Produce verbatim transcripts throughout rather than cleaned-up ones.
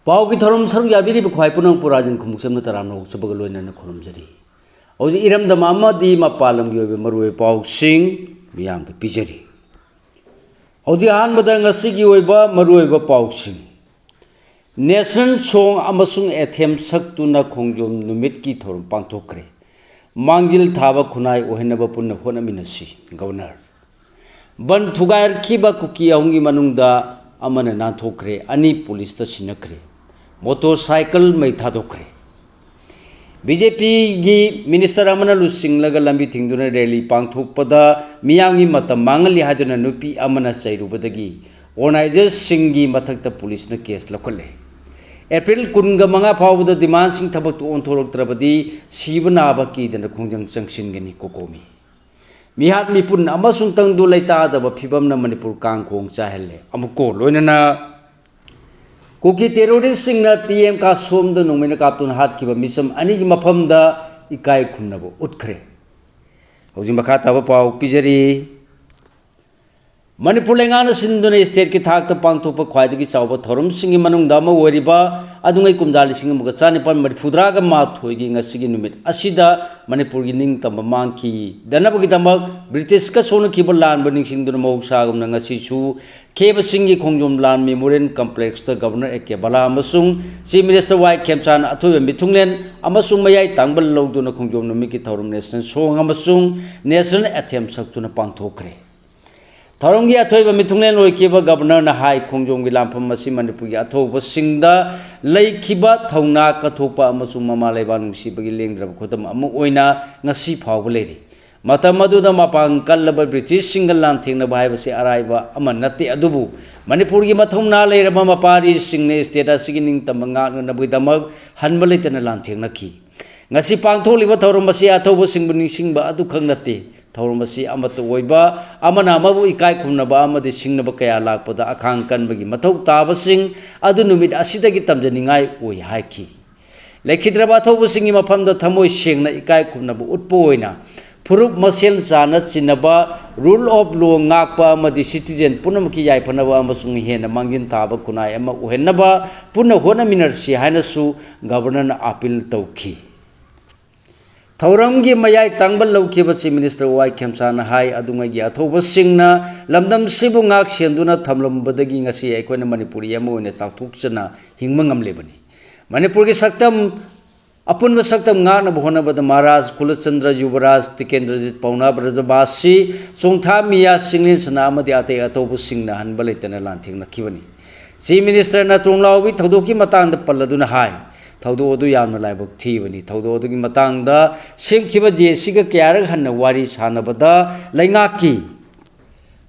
ꯄꯥꯎꯒꯤ ꯊꯧꯔꯝ ꯁꯔꯨꯛ ꯌꯥꯕꯤꯔꯤꯕ ꯈ꯭ꯋꯥꯏ ꯄꯨꯝꯅꯃꯛꯄꯨ ꯔꯥꯖꯦꯟ ꯈꯨꯃꯨꯛꯆꯝꯅ ꯇꯔꯥꯝꯅ ꯑꯣꯛꯆꯕꯒ ꯂꯣꯏꯅꯅ ꯈꯨꯔꯨꯝꯖꯔꯤ꯫ ꯍꯧꯖꯤꯛ ꯏꯔꯝꯗꯝ ꯑꯃꯗꯤ ꯃꯄꯥꯟ ꯂꯝꯒꯤ ꯑꯣꯏꯕ ꯃꯔꯨꯑꯣꯏꯕ ꯄꯥꯎꯁꯤꯡ ꯃꯤꯌꯥꯝꯗ ꯄꯤꯖꯔꯤ꯫ ꯍꯧꯖꯤꯛ ꯑꯍꯥꯟꯕꯗ ꯉꯁꯤꯒꯤ ꯑꯣꯏꯕ ꯃꯔꯨꯑꯣꯏꯕ ꯄꯥꯎꯁꯤꯡ꯫ National Song ꯑꯃꯁꯨꯡ Anthem ꯁꯛꯇꯨꯅ ꯈꯣꯡꯖꯣꯝ ꯅꯨꯃꯤꯠꯀꯤ ꯊꯧꯔꯝ ꯄꯥꯡꯊꯣꯛꯈ꯭ꯔꯦ꯫ ꯃꯥꯡꯖꯤꯜ ꯊꯥꯕ ꯈꯨꯟꯅꯥꯏ ꯑꯣꯏꯍꯟꯅꯕ ꯄꯨꯟꯅ ꯍꯣꯠꯅꯃꯤꯟꯅꯁꯤ, ꯒꯕꯔꯅꯔ꯫ ꯕꯟ ꯊꯨꯒꯥꯏꯔꯛꯈꯤꯕ ꯀꯨꯀꯤ ꯑꯍꯨꯝꯒꯤ ꯃꯅꯨꯡꯗ ꯑꯃꯅ ꯅꯥꯟꯊꯣꯛꯈ꯭ꯔꯦ, ꯑꯅꯤ ꯄꯨꯂꯤꯁꯇ ꯁꯤꯟꯅꯈ꯭ꯔꯦ꯫ ꯃꯣꯇꯣꯔ ꯁꯥꯏꯀꯜ ꯃꯩ ꯊꯥꯗꯣꯛꯈ꯭ꯔꯦ꯫ ꯕꯤ ꯖꯦ ꯄꯤꯒꯤ ꯃꯤꯅꯤꯁꯇꯔ ꯑꯃꯅ ꯂꯨꯆꯤꯡꯂꯒ ꯂꯝꯕꯤ ꯊꯤꯡꯗꯨꯅ ꯔꯦꯂꯤ ꯄꯥꯡꯊꯣꯛꯄꯗ ꯃꯤꯌꯥꯝꯒꯤ ꯃꯇꯝ ꯃꯥꯡꯍꯜꯂꯤ ꯍꯥꯏꯗꯨꯅ ꯅꯨꯄꯤ ꯑꯃꯅ ꯆꯩꯔꯨꯕꯗꯒꯤ ꯑꯣꯔꯒꯅꯥꯏꯖꯔꯁꯤꯡꯒꯤ ꯃꯊꯛꯇ ꯄꯨꯂꯤꯁꯅ ꯀꯦꯁ ꯂꯧꯈꯠꯂꯦ꯫ ꯑꯦꯄ꯭ꯔꯤꯜ ꯀꯨꯟꯒ ꯃꯉꯥ ꯐꯥꯎꯕꯗ ꯗꯤꯃꯥꯟꯁꯤꯡ ꯊꯕꯛꯇ ꯑꯣꯟꯊꯣꯔꯛꯇ꯭ꯔꯕꯗꯤ ꯁꯤꯕ ꯅꯥꯕ ꯀꯤꯗꯅ ꯈꯣꯡꯖꯪ ꯆꯪꯁꯤꯟꯒꯅꯤ, ꯀꯣꯀꯣꯃꯤ꯫ ꯃꯤꯍꯥꯠ ꯃꯤꯄꯨꯟ ꯑꯃꯁꯨꯡ ꯇꯪꯗꯨ ꯂꯩꯇꯥꯗꯕ ꯐꯤꯕꯝꯅ ꯃꯅꯤꯄꯨꯔ ꯀꯥꯡ ꯈꯣꯡ ꯆꯥꯏꯍꯜꯂꯦ꯫ ꯑꯃꯨꯛꯀꯣ ꯂꯣꯏꯅꯅ ꯀꯨꯀꯤ ꯇꯦꯔꯣꯔꯤꯁꯁꯤꯡꯅ ꯇꯤ ꯑꯦꯝ ꯀꯥꯁꯣꯝꯗ ꯅꯣꯡꯃꯩꯅ ꯀꯥꯞꯇꯨꯅ ꯍꯥꯠꯈꯤꯕ ꯃꯤꯆꯝ ꯑꯅꯤꯒꯤ ꯃꯐꯝꯗ ꯏꯀꯥꯏ ꯈꯨꯝꯅꯕ ꯎꯠꯈ꯭ꯔꯦ꯫ ꯍꯧꯖꯤꯛ ꯃꯈꯥ ꯇꯥꯕ ꯄꯥꯎ ꯄꯤꯖꯔꯤ꯫ ꯃꯅꯤꯄꯨꯔ ꯂꯩꯉꯥꯛꯅ ꯁꯤꯟꯗꯨꯅ ꯁ꯭ꯇꯦꯠꯀꯤ ꯊꯥꯛꯇ ꯄꯥꯡꯊꯣꯛꯄ ꯈ꯭ꯋꯥꯏꯗꯒꯤ ꯆꯥꯎꯕ ꯊꯧꯔꯝꯁꯤꯡꯒꯤ ꯃꯅꯨꯡꯗ ꯑꯃ ꯑꯣꯏꯔꯤꯕ ꯑꯗꯨꯉꯩ ꯀꯨꯝꯖꯥ ꯂꯤꯁꯤꯡ ꯑꯃꯒ ꯆꯥꯅꯤꯄꯥꯟ ꯃꯔꯤꯐꯨꯇꯔꯥꯒ ꯃꯥꯊꯣꯏꯒꯤ ꯉꯁꯤꯒꯤ ꯅꯨꯃꯤꯠ ꯑꯁꯤꯗ ꯃꯅꯤꯄꯨꯔꯒꯤ ꯅꯤꯡꯇꯝꯕ ꯃꯥꯡꯈꯤꯗꯅꯕꯒꯤꯗꯃꯛ ꯕ꯭ꯔꯤꯇꯤꯁꯀ ꯁꯣꯛꯅꯈꯤꯕ ꯂꯥꯟꯕꯨ ꯅꯤꯡꯁꯤꯡꯗꯨꯅ ꯃꯍꯧꯁꯥꯒꯨꯝꯅ ꯉꯁꯤꯁꯨ ꯈꯦꯕꯁꯤꯡꯒꯤ ꯈꯣꯡꯖꯣꯝ ꯂꯥꯟ ꯃꯦꯃꯣꯔꯤꯌꯦꯜ ꯀꯝꯄ꯭ꯂꯦꯛꯁꯇ ꯒꯕꯔꯅꯔ ꯑꯦ ꯀꯦ ꯕꯂꯥ ꯑꯃꯁꯨꯡ ꯆꯤꯐ ꯃꯤꯅꯤꯁꯇꯔ ꯋꯥꯏ ꯈꯦꯝꯆꯥꯟ ꯑꯊꯣꯏꯕ ꯃꯤꯊꯨꯡꯂꯦꯟ ꯑꯃꯁꯨꯡ ꯃꯌꯥꯏ ꯇꯥꯡꯕ ꯂꯧꯗꯨꯅ ꯈꯣꯡꯖꯣꯝ ꯅꯨꯃꯤꯠꯀꯤ ꯊꯧꯔꯝ ꯅꯦꯁꯅꯦꯜ ꯁꯣꯡ ꯑꯃꯁꯨꯡ ꯅꯦꯁꯅꯦꯜ ꯑꯦꯊꯦꯝ ꯁꯛꯇꯨꯅ ꯄꯥꯡꯊꯣꯛꯈ꯭ꯔꯦ꯫ ꯊꯧꯔꯝꯒꯤ ꯑꯊꯣꯏꯕ ꯃꯤꯊꯨꯡꯂꯦꯟ ꯑꯣꯏꯈꯤꯕ ꯒꯕꯔꯅꯔꯅ ꯍꯥꯏ, ꯈꯣꯡꯖꯣꯝꯒꯤ ꯂꯥꯟꯐꯝ ꯑꯁꯤ ꯃꯅꯤꯄꯨꯔꯒꯤ ꯑꯊꯧꯕꯁꯤꯡꯗ ꯂꯩꯈꯤꯕ ꯊꯧꯅꯥ ꯀꯠꯊꯣꯛꯄ ꯑꯃꯁꯨꯡ ꯃꯃꯥ ꯂꯩꯕꯥꯛ ꯅꯨꯡꯁꯤꯕꯒꯤ ꯂꯦꯡꯗ꯭ꯔꯕ ꯈꯨꯗꯝ ꯑꯃ ꯑꯣꯏꯅ ꯉꯁꯤ ꯐꯥꯎꯕ ꯂꯩꯔꯤ꯫ ꯃꯇꯝ ꯑꯗꯨꯗ ꯃꯄꯥꯡ ꯀꯜꯂꯕ ꯕ꯭ꯔꯤꯇꯤꯁꯁꯤꯡꯒ ꯂꯥꯟꯊꯦꯡꯅꯕ ꯍꯥꯏꯕꯁꯤ ꯑꯔꯥꯏꯕ ꯑꯃ ꯅꯠꯇꯦ, ꯑꯗꯨꯕꯨ ꯃꯅꯤꯄꯨꯔꯒꯤ ꯃꯊꯧꯅꯥ ꯂꯩꯔꯕ ꯃꯄꯥꯔꯤꯁꯤꯡꯅ ꯁ꯭ꯇꯦꯠ ꯑꯁꯤꯒꯤ ꯅꯤꯡꯇꯝꯕ ꯉꯥꯛꯅꯅꯕꯒꯤꯗꯃꯛ ꯍꯟꯕ ꯂꯩꯇꯅ ꯂꯥꯟꯊꯦꯡꯅꯈꯤ꯫ ꯉꯁꯤ ꯄꯥꯡꯊꯣꯛꯂꯤꯕ ꯊꯧꯔꯝ ꯑꯁꯤ ꯑꯊꯧꯕꯁꯤꯡꯕꯨ ꯅꯤꯡꯁꯤꯡꯕ ꯑꯗꯨꯈꯛ ꯅꯠꯇꯦ, ꯊꯧꯔꯝ ꯑꯁꯤ ꯑꯃꯠꯇ ꯑꯣꯏꯕ, ꯑꯃꯅ ꯑꯃꯕꯨ ꯏꯀꯥꯏ ꯈꯨꯝꯅꯕ ꯑꯃꯗꯤ ꯁꯤꯡꯅꯕ ꯀꯌꯥ ꯂꯥꯛꯄꯗ ꯑꯈꯥꯡ ꯀꯟꯕꯒꯤ ꯃꯊꯧ ꯇꯥꯕꯁꯤꯡ ꯑꯗꯨ ꯅꯨꯃꯤꯠ ꯑꯁꯤꯗꯒꯤ ꯇꯝꯖꯅꯤꯡꯉꯥꯏ ꯑꯣꯏ ꯍꯥꯏꯈꯤ꯫ ꯂꯩꯈꯤꯗ꯭ꯔꯕ ꯑꯊꯧꯕꯁꯤꯡꯒꯤ ꯃꯐꯝꯗ ꯊꯃꯣꯏ ꯁꯦꯡꯅ ꯏꯀꯥꯏ ꯈꯨꯝꯅꯕ ꯎꯠꯄ ꯑꯣꯏꯅ ꯐꯨꯔꯨꯞ ꯃꯁꯦꯜ ꯆꯥꯟꯅ ꯆꯤꯟꯅꯕ, rule of law ꯉꯥꯛꯄ ꯑꯃꯗꯤ citizen ꯄꯨꯝꯅꯃꯛꯀꯤ ꯌꯥꯏꯐꯅꯕ ꯑꯃꯁꯨꯡ ꯍꯦꯟꯅ ꯃꯥꯡꯖꯤꯟ ꯊꯥꯕ ꯈꯨꯟꯅꯥꯏ ꯑꯃ ꯑꯣꯏꯍꯟꯅꯕ ꯄꯨꯟꯅ ꯍꯣꯠꯅꯃꯤꯟꯅꯔꯁꯤ ꯍꯥꯏꯅꯁꯨ Governor ꯅ appeal ꯇꯧꯈꯤ꯫ ꯊꯧꯔꯝꯒꯤ ꯃꯌꯥꯏ ꯇꯥꯡꯕ ꯂꯧꯈꯤꯕ Chief Minister ꯋꯥꯏ ꯈꯦꯝꯁꯥꯅ ꯍꯥꯏ, ꯑꯗꯨꯉꯩꯒꯤ ꯑꯊꯧꯕꯁꯤꯡꯅ ꯂꯝꯗꯝꯁꯤꯕꯨ ꯉꯥꯛ ꯁꯦꯟꯗꯨꯅ ꯊꯝꯂꯝꯕꯗꯒꯤ ꯉꯁꯤ ꯑꯩꯈꯣꯏꯅ ꯃꯅꯤꯄꯨꯔꯤ ꯑꯃ ꯑꯣꯏꯅ ꯆꯥꯎꯊꯣꯛꯆꯅ ꯍꯤꯡꯕ ꯉꯝꯂꯤꯕꯅꯤ꯫ ꯃꯅꯤꯄꯨꯔꯒꯤ ꯁꯛꯇꯝ, ꯑꯄꯨꯟꯕ ꯁꯛꯇꯝ ꯉꯥꯛꯅꯕ ꯍꯣꯠꯅꯕꯗ ꯃꯍꯥꯔꯥꯖ ꯀꯨꯂꯆꯟꯗ꯭ꯔ, ꯌꯨꯕꯔꯥꯖ ꯇꯤꯀꯦꯟꯗ꯭ꯔꯖꯤꯠ, ꯄꯥꯎꯅꯥ ꯕ꯭ꯔꯖꯕꯥꯁꯤ, ꯆꯣꯡꯊꯥ ꯃꯤꯌꯥ, ꯁꯤꯡꯂꯦꯟ ꯁꯅꯥ ꯑꯃꯗꯤ ꯑꯇꯩ ꯑꯇꯧꯕꯁꯤꯡꯅ ꯍꯟꯕ ꯂꯩꯇꯅ ꯂꯥꯟꯊꯦꯡꯅꯈꯤꯕꯅꯤ꯫ Chief Minister ꯅ ꯇꯣꯡꯂꯥꯎꯕꯤ ꯊꯧꯗꯣꯛꯀꯤ ꯃꯇꯥꯡꯗ ꯄꯜꯂꯗꯨꯅ ꯍꯥꯏ, ꯊꯧꯗꯣꯛ ꯑꯗꯨ ꯌꯥꯝꯅ ꯂꯥꯏꯕꯛ ꯊꯤꯕꯅꯤ꯫ ꯊꯧꯗꯣꯛ ꯑꯗꯨꯒꯤ ꯃꯇꯥꯡꯗ ꯁꯦꯝꯈꯤꯕ ꯖꯦ ꯁꯤꯒ ꯀꯌꯥꯔꯛ ꯍꯟꯅ ꯋꯥꯔꯤ ꯁꯥꯟꯅꯕꯗ ꯂꯩꯉꯥꯛꯀꯤ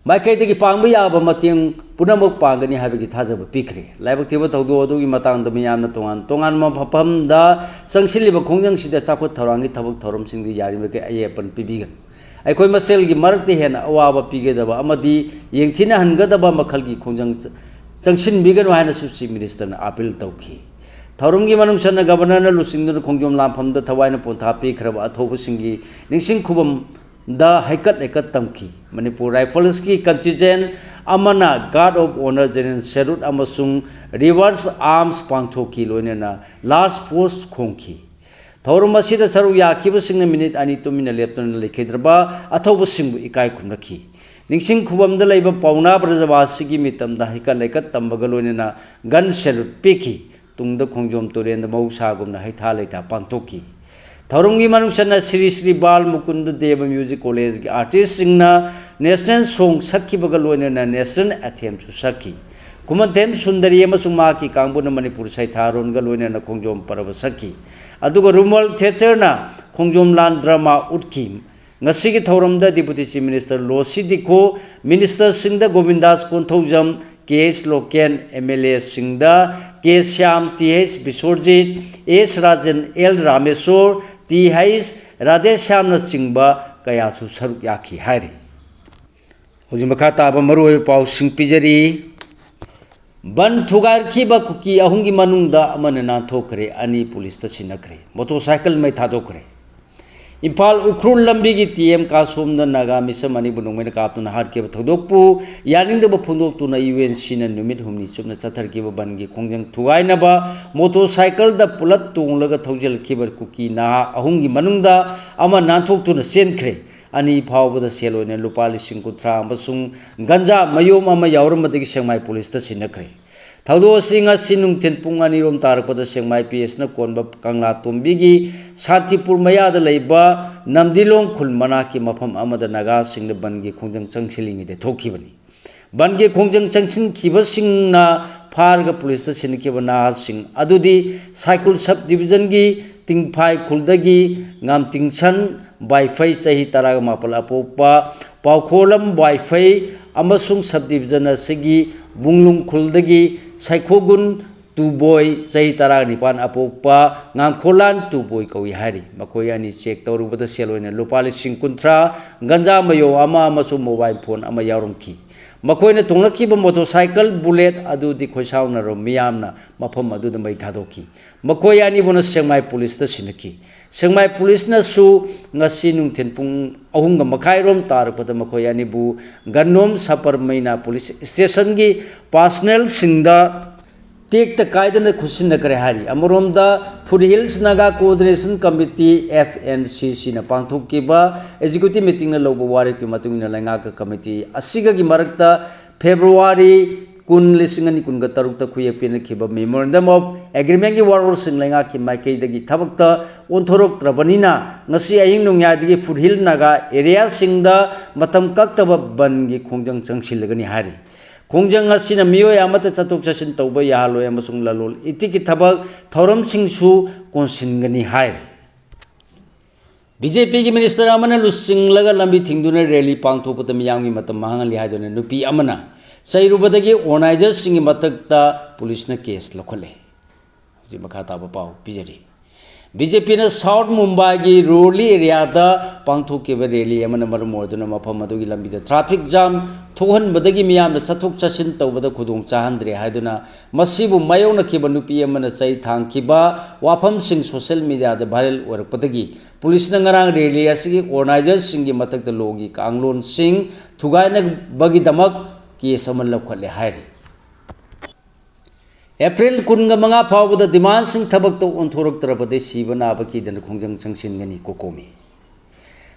ꯃꯥꯏꯀꯩꯗꯒꯤ ꯄꯥꯡꯕ ꯌꯥꯕ ꯃꯇꯦꯡ ꯄꯨꯝꯅꯃꯛ ꯄꯥꯡꯒꯅꯤ ꯍꯥꯏꯕꯒꯤ ꯊꯥꯖꯕ ꯄꯤꯈ꯭ꯔꯦ꯫ ꯂꯥꯏꯕꯛ ꯊꯤꯕ ꯊꯧꯗꯣꯛ ꯑꯗꯨꯒꯤ ꯃꯇꯥꯡꯗ ꯃꯤꯌꯥꯝꯅ ꯇꯣꯉꯥꯟ ꯇꯣꯉꯥꯟꯕ ꯃꯐꯝꯗ ꯆꯪꯁꯤꯜꯂꯤꯕ ꯈꯣꯡꯖꯪꯁꯤꯗ ꯆꯥꯎꯈꯠ ꯊꯧꯔꯥꯡꯒꯤ ꯊꯕꯛ ꯊꯧꯔꯝꯁꯤꯡꯗ ꯌꯥꯔꯤꯕꯃꯈꯩ ꯑꯌꯦꯠꯄ ꯄꯤꯕꯤꯒꯅꯨ꯫ ꯑꯩꯈꯣꯏ ꯃꯁꯦꯜꯒꯤ ꯃꯔꯛꯇ ꯍꯦꯟꯅ ꯑꯋꯥꯕ ꯄꯤꯒꯗꯕ ꯑꯃꯗꯤ ꯌꯦꯡꯊꯤꯅꯍꯟꯒꯗꯕ ꯃꯈꯜꯒꯤ ꯈꯣꯡꯖꯪ ꯆ-, ꯆꯪꯁꯤꯟꯕꯤꯒꯅꯨ ꯍꯥꯏꯅꯁꯨ Chief Minister ꯅ appeal ꯇꯧꯈꯤ꯫ ꯊꯧꯔꯝꯒꯤ ꯃꯅꯨꯡ ꯆꯟꯅ Governor ꯅ ꯂꯨꯆꯤꯡꯗꯨꯅ ꯈꯣꯡꯖꯣꯝ ꯂꯥꯟꯐꯝꯗ ꯊꯋꯥꯏꯅ ꯄꯣꯟꯊꯥ ꯄꯤꯈ꯭ꯔꯕ ꯑꯊꯧꯕꯁꯤꯡꯒꯤ ꯅꯤꯡꯁꯤꯡ ꯈꯨꯕꯝꯗ ꯍꯩꯀꯠ ꯂꯩꯀꯠ ꯇꯝꯈꯤ꯫ Manipur Rifles ꯀꯤ contingent ꯑꯃꯅ Guard of Honour, General Salute ꯑꯃꯁꯨꯡ Reverse Arms ꯄꯥꯡꯊꯣꯛꯈꯤ, ꯂꯣꯏꯅꯅ Last Post ꯈꯣꯡꯈꯤ꯫ ꯊꯧꯔꯝ ꯑꯁꯤꯗ ꯁꯔꯨꯛ ꯌꯥꯈꯤꯕꯁꯤꯡꯅ ꯃꯤꯅꯤꯠ ꯑꯅꯤ ꯇꯨꯃꯤꯟꯅ ꯂꯦꯞꯇꯨꯅ ꯂꯩꯈꯤꯗ꯭ꯔꯕ ꯑꯊꯧꯕꯁꯤꯡꯕꯨ ꯏꯀꯥꯏ ꯈꯨꯝꯅꯈꯤ꯫ ꯅꯤꯡꯁꯤꯡ ꯈꯨꯕꯝꯗ ꯂꯩꯕ ꯄꯥꯎꯅꯥ ꯕ꯭ꯔꯖꯕꯥꯁꯤꯒꯤ ꯃꯤꯇꯝꯗ ꯍꯩꯀꯠ ꯂꯩꯀꯠ ꯇꯝꯕꯒ ꯂꯣꯏꯅꯅ gun salute ꯄꯤꯈꯤ꯫ ꯇꯨꯡꯗ ꯈꯣꯡꯖꯣꯝ ꯇꯨꯔꯦꯜꯗ ꯃꯍꯧꯁꯥꯒꯨꯝꯅ ꯍꯩꯊꯥ ꯂꯩꯊꯥ ꯄꯥꯡꯊꯣꯛꯈꯤ꯫ ꯊꯧꯔꯝꯒꯤ ꯃꯅꯨꯡ ꯆꯟꯅ ꯁ꯭ꯔꯤ ꯁ꯭ꯔꯤ ꯕꯥꯜ ꯃꯨꯀꯨꯟꯗ ꯗꯦꯕ Music College ꯀꯤ artist ꯁꯤꯡꯅ national song ꯁꯛꯈꯤꯕꯒ ꯂꯣꯏꯅꯅ national anthem ꯁꯨ ꯁꯛꯈꯤ꯫ ꯈꯨꯃꯟꯊꯦꯝ ꯁꯨꯟꯗꯔꯤ ꯑꯃꯁꯨꯡ ꯃꯍꯥꯛꯀꯤ ꯀꯥꯡꯕꯨꯅ ꯃꯅꯤꯄꯨꯔ ꯁꯩꯊꯥꯔꯣꯟꯒ ꯂꯣꯏꯅꯅ ꯈꯣꯡꯖꯣꯝ ꯄꯔꯕ ꯁꯛꯈꯤ꯫ ꯑꯗꯨꯒ Rumal Theatre ꯅ ꯈꯣꯡꯖꯣꯝ ꯂꯥꯟ drama ꯎꯠꯈꯤ꯫ ꯉꯁꯤꯒꯤ ꯊꯧꯔꯝꯗ Deputy Chief Minister ꯂꯣꯁꯤ ꯗꯤꯈꯣ, Minister ꯁꯤꯡꯗ Gobindas Konthoujam, K H Loken, M L A ꯁꯤꯡꯗ K Shyam, T H Biswajit, S Rajan, L Rameshwar, T H ꯔꯥꯙꯦꯁ꯭ꯌꯥꯝꯅꯆꯤꯡꯕ ꯀꯌꯥꯁꯨ ꯁꯔꯨꯛ ꯌꯥꯈꯤ ꯍꯥꯏꯔꯤ꯫ ꯍꯧꯖꯤꯛ ꯃꯈꯥ ꯇꯥꯕ ꯃꯔꯨꯑꯣꯏꯕ ꯄꯥꯎꯁꯤꯡ ꯄꯤꯖꯔꯤ꯫ ꯕꯟ ꯊꯨꯒꯥꯏꯔꯛꯈꯤꯕ ꯀꯨꯀꯤ ꯑꯍꯨꯝꯒꯤ ꯃꯅꯨꯡꯗ ꯑꯃꯅ ꯅꯥꯟꯊꯣꯛꯈ꯭ꯔꯦ, ꯑꯅꯤ ꯄꯨꯂꯤꯁꯇ ꯁꯤꯟꯅꯈ꯭ꯔꯦ, motorcycle ꯃꯩ ꯊꯥꯗꯣꯛꯈ꯭ꯔꯦ꯫ ꯏꯝꯐꯥꯜ ꯎꯈ꯭ꯔꯨꯜ ꯂꯝꯕꯤꯒꯤ ꯇꯤ ꯑꯦꯝ ꯀꯥꯁꯣꯝꯗ ꯅꯥꯒꯥ ꯃꯤꯁꯝ ꯑꯅꯤꯕꯨ ꯅꯣꯡꯃꯩꯅ ꯀꯥꯞꯇꯨꯅ ꯍꯥꯠꯈꯤꯕ ꯊꯧꯗꯣꯛꯄꯨ ꯌꯥꯅꯤꯡꯗꯕ ꯐꯣꯡꯗꯣꯛꯇꯨꯅ ꯌꯨ ꯑꯦꯟ ꯁꯤꯅ ꯅꯨꯃꯤꯠ ꯍꯨꯝꯅꯤ ꯆꯨꯞꯅ ꯆꯠꯊꯔꯛꯈꯤꯕ ꯕꯟꯒꯤ ꯈꯣꯡꯖꯪ ꯊꯨꯒꯥꯏꯅꯕ ꯃꯣꯇꯣꯔꯁꯥꯏꯀꯜꯗ ꯄꯨꯂꯞ ꯇꯣꯡꯂꯒ ꯊꯧꯖꯤꯜꯂꯛꯈꯤꯕ ꯀꯨꯀꯤ ꯅꯍꯥ ꯑꯍꯨꯝꯒꯤ ꯃꯅꯨꯡꯗ ꯑꯃ ꯅꯥꯟꯊꯣꯛꯇꯨꯅ ꯆꯦꯟꯈ꯭ꯔꯦ꯫ ꯑꯅꯤ ꯐꯥꯎꯕꯗ ꯁꯦꯜ ꯑꯣꯏꯅ ꯂꯨꯄꯥ ꯂꯤꯁꯤꯡ ꯀꯨꯟꯊ꯭ꯔꯥ ꯑꯃꯁꯨꯡ ꯒꯟꯖꯥ ꯃꯌꯣꯝ ꯑꯃ ꯌꯥꯎꯔꯝꯕꯗꯒꯤ ꯁꯦꯛꯃꯥꯏ ꯄꯨꯂꯤꯁꯇ ꯁꯤꯟꯅꯈ꯭ꯔꯦ꯫ ꯊꯧꯗꯣꯛ ꯑꯁꯤ ꯉꯁꯤ ꯅꯨꯡꯊꯤꯜ ꯄꯨꯡ ꯑꯅꯤꯔꯣꯝ ꯇꯥꯔꯛꯄꯗ ꯁꯦꯛꯃꯥꯏ ꯄꯤ ꯑꯦꯁꯅ ꯀꯣꯟꯕ ꯀꯪꯂꯥ ꯇꯣꯝꯕꯤꯒꯤ ꯁꯥꯟꯇꯤꯄꯨꯔ ꯃꯌꯥꯗ ꯂꯩꯕ ꯅꯝꯗꯤꯂꯣꯡ ꯈꯨꯜ ꯃꯅꯥꯛꯀꯤ ꯃꯐꯝ ꯑꯃꯗ ꯅꯥꯒꯥꯁꯤꯡꯅ ꯕꯟꯒꯤ ꯈꯣꯡꯖꯪ ꯆꯪꯁꯤꯜꯂꯤꯉꯩꯗ ꯊꯣꯛꯈꯤꯕꯅꯤ꯫ ꯕꯟꯒꯤ ꯈꯣꯡꯖꯪ ꯆꯪꯁꯤꯟꯈꯤꯕꯁꯤꯡꯅ ꯐꯥꯔꯒ ꯄꯨꯂꯤꯁꯇ ꯁꯤꯟꯅꯈꯤꯕ ꯅꯍꯥꯁꯤꯡ ꯑꯗꯨꯗꯤ ꯁꯥꯏꯀꯨꯜ ꯁꯕ ꯗꯤꯕꯤꯖꯟꯒꯤ ꯇꯤꯡꯐꯥꯏ ꯈꯨꯜꯗꯒꯤ ꯉꯥꯝꯇꯤꯡꯁꯟ ꯕꯥꯏꯐꯩ, ꯆꯍꯤ ꯇꯔꯥꯒ ꯃꯥꯄꯜ ꯑꯄꯣꯛꯄ, ꯄꯥꯎꯈꯣꯂꯝ ꯕꯥꯏꯐꯩ ꯑꯃꯁꯨꯡ ꯁꯕ ꯗꯤꯕꯤꯖꯟ ꯑꯁꯤꯒꯤ ꯕꯨꯡꯂꯨꯡ ꯈꯨꯜꯗꯒꯤ ꯁꯩꯈꯣꯒꯨꯟ ꯇꯨꯕꯣꯏ, ꯆꯍꯤ ꯇꯔꯥꯅꯤꯄꯥꯟ ꯑꯄꯣꯛꯄ ꯉꯥꯡꯈꯣꯂꯥꯟ ꯇꯨꯕꯣꯏ ꯀꯧꯏ ꯍꯥꯏꯔꯤ꯫ ꯃꯈꯣꯏ ꯑꯅꯤ ꯆꯦꯛ ꯇꯧꯔꯨꯕꯗ ꯁꯦꯜ ꯑꯣꯏꯅ ꯂꯨꯄꯥ ꯂꯤꯁꯤꯡ ꯀꯨꯟꯊ꯭ꯔꯥ, ꯒꯟꯖꯥ ꯃꯌꯣꯝ ꯑꯃ ꯑꯃꯁꯨꯡ ꯃꯣꯕꯥꯏꯜ ꯐꯣꯟ ꯑꯃ ꯌꯥꯎꯔꯝꯈꯤ꯫ ꯃꯈꯣꯏꯅ ꯇꯣꯡꯂꯛꯈꯤꯕ ꯃꯣꯇꯣꯔꯁꯥꯏꯀꯜ ꯕꯨꯂꯦꯠ ꯑꯗꯨꯗꯤ ꯈꯣꯏꯁꯥꯎꯅꯔꯕ ꯃꯤꯌꯥꯝꯅ ꯃꯐꯝ ꯑꯗꯨꯗ ꯃꯩ ꯊꯥꯗꯣꯛꯈꯤ꯫ ꯃꯈꯣꯏ ꯑꯅꯤꯕꯨꯅ ꯁꯦꯛꯃꯥꯏ ꯄꯨꯂꯤꯁꯇ ꯁꯤꯟꯅꯈꯤ꯫ ꯁꯦꯛꯃꯥꯏ ꯄꯨꯂꯤꯁꯅꯁꯨ ꯉꯁꯤ ꯅꯨꯡꯊꯤꯜ ꯄꯨꯡ ꯑꯍꯨꯝꯒ ꯃꯈꯥꯏꯔꯣꯝ ꯇꯥꯔꯛꯄꯗ ꯃꯈꯣꯏ ꯑꯅꯤꯕꯨ ꯒꯟꯅꯣꯝ ꯁꯄꯔꯃꯩꯅ ꯄꯨꯂꯤꯁ ꯁ꯭ꯇꯦꯁꯟꯒꯤ ꯄꯥꯔꯁꯅꯦꯜꯁꯤꯡꯗ ꯇꯦꯛꯇ ꯀꯥꯏꯗꯅ ꯈꯨꯠꯁꯤꯟꯅꯈ꯭ꯔꯦ ꯍꯥꯏꯔꯤ꯫ ꯑꯃꯔꯣꯝꯗ foothills Naga coordination committee, F N C ꯁꯤꯅ ꯄꯥꯡꯊꯣꯛꯈꯤꯕ ꯑꯦꯛꯖꯤꯀ꯭ꯌꯨꯇꯤꯚ ꯃꯤꯇꯤꯡꯅ ꯂꯧꯕ ꯋꯥꯔꯦꯞꯀꯤ ꯃꯇꯨꯡ ꯏꯟꯅ ꯂꯩꯉꯥꯛꯀ ꯀꯃꯤꯇꯤ ꯑꯁꯤꯒꯒꯤ ꯃꯔꯛꯇ ꯐꯦꯕ꯭ꯔꯨꯋꯥꯔꯤ ꯀꯨꯟ, ꯂꯤꯁꯤꯡ ꯑꯅꯤ ꯀꯨꯟꯒ ꯇꯔꯨꯛꯇ ꯈꯨꯌꯦꯛ ꯄꯤꯅꯈꯤꯕ ꯃꯦꯃꯣꯔꯦꯟꯗꯝ ꯑꯣꯐ ꯑꯦꯒ꯭ꯔꯤꯃꯦꯟꯒꯤ ꯋꯥꯔꯣꯜꯁꯤꯡ ꯂꯩꯉꯥꯛꯀꯤ ꯃꯥꯏꯀꯩꯗꯒꯤ ꯊꯕꯛꯇ ꯑꯣꯟꯊꯣꯔꯛꯇ꯭ꯔꯕꯅꯤꯅ ꯉꯁꯤ ꯑꯍꯤꯡ ꯅꯣꯡꯌꯥꯏꯗꯒꯤ ꯐꯨꯠ ꯍꯤꯜ ꯅꯥꯒꯥ ꯑꯦꯔꯤꯌꯥꯁꯤꯡꯗ ꯃꯇꯝ ꯀꯛꯇꯕ ꯕꯟꯒꯤ ꯈꯣꯡꯖꯪ ꯆꯪꯁꯤꯜꯂꯒꯅꯤ ꯍꯥꯏꯔꯤ꯫ ꯈꯣꯡꯖꯪ ꯑꯁꯤꯅ ꯃꯤꯑꯣꯏ ꯑꯃꯠꯇ ꯆꯠꯊꯣꯛ ꯆꯠꯁꯤꯟ ꯇꯧꯕ ꯌꯥꯍꯜꯂꯣꯏ ꯑꯃꯁꯨꯡ ꯂꯂꯣꯟ ꯏꯇꯤꯛꯀꯤ ꯊꯕꯛ ꯊꯧꯔꯝꯁꯤꯡꯁꯨ ꯀꯣꯟꯁꯤꯟꯒꯅꯤ ꯍꯥꯏꯔꯤ꯫ ꯕꯤ ꯖꯦ ꯄꯤꯒꯤ ꯃꯤꯅꯤꯁꯇꯔ ꯑꯃꯅ ꯂꯨꯆꯤꯡꯂꯒ ꯂꯝꯕꯤ ꯊꯤꯡꯗꯨꯅ ꯔꯦꯂꯤ ꯄꯥꯡꯊꯣꯛꯄꯗ ꯃꯤꯌꯥꯝꯒꯤ ꯃꯇꯝ ꯃꯥꯡꯍꯜꯂꯤ ꯍꯥꯏꯗꯨꯅ ꯅꯨꯄꯤ ꯑꯃꯅ ꯆꯩꯔꯨꯕꯗꯒꯤ ꯑꯣꯔꯒꯅꯥꯏꯖꯔꯁꯤꯡꯒꯤ ꯃꯊꯛꯇ ꯄꯨꯂꯤꯁꯅ ꯀꯦꯁ ꯂꯧꯈꯠꯂꯦ꯫ ꯍꯧꯖꯤꯛ ꯃꯈꯥ ꯇꯥꯕ ꯄꯥꯎ ꯄꯤꯖꯔꯤ꯫ ꯕꯤ ꯖꯦ ꯄꯤꯅ ꯁꯥꯎꯠ ꯃꯨꯝꯕꯥꯏꯒꯤ ꯔꯨꯔꯂꯤ ꯑꯦꯔꯤꯌꯥꯗ ꯄꯥꯡꯊꯣꯛꯈꯤꯕ ꯔꯦꯂꯤ ꯑꯃꯅ ꯃꯔꯝ ꯑꯣꯏꯗꯨꯅ ꯃꯐꯝ ꯑꯗꯨꯒꯤ ꯂꯝꯕꯤꯗ ꯇ꯭ꯔꯥꯐꯤꯛ ꯖꯥꯝ ꯊꯣꯛꯍꯟꯕꯗꯒꯤ ꯃꯤꯌꯥꯝꯅ ꯆꯠꯊꯣꯛ ꯆꯠꯁꯤꯟ ꯇꯧꯕꯗ ꯈꯨꯗꯣꯡ ꯆꯥꯍꯟꯗ꯭ꯔꯦ ꯍꯥꯏꯗꯨꯅ ꯃꯁꯤꯕꯨ ꯃꯥꯌꯣꯛꯅꯈꯤꯕ ꯅꯨꯄꯤ ꯑꯃꯅ ꯆꯩ ꯊꯥꯡꯈꯤꯕ ꯋꯥꯐꯝꯁꯤꯡ ꯁꯣꯁꯦꯜ ꯃꯤꯗꯤꯌꯥꯗ ꯚꯥꯏꯔꯦꯜ ꯑꯣꯏꯔꯛꯄꯗꯒꯤ ꯄꯨꯂꯤꯁꯅ ꯉꯔꯥꯡ ꯔꯦꯂꯤ ꯑꯁꯤꯒꯤ ꯑꯣꯔꯒꯅꯥꯏꯖꯔꯁꯤꯡꯒꯤ ꯃꯊꯛꯇ ꯂꯣꯒꯤ ꯀꯥꯡꯂꯣꯟꯁꯤꯡ ꯊꯨꯒꯥꯏꯅꯕꯒꯤꯗꯃꯛ ꯀꯦꯁ ꯑꯃ ꯂꯧꯈꯠꯂꯦ ꯍꯥꯏꯔꯤ꯫ ꯑꯦꯄ꯭ꯔꯤꯜ ꯀꯨꯟꯒ ꯃꯉꯥ ꯐꯥꯎꯕꯗ ꯗꯤꯃꯥꯟꯁꯤꯡ ꯊꯕꯛꯇ ꯑꯣꯟꯊꯣꯔꯛꯇ꯭ꯔꯕꯗꯤ ꯁꯤꯕ ꯅꯥꯕ ꯀꯤꯗꯅ ꯈꯣꯡꯖꯪ ꯆꯪꯁꯤꯟꯒꯅꯤ, ꯀꯣꯀꯣꯃꯤ꯫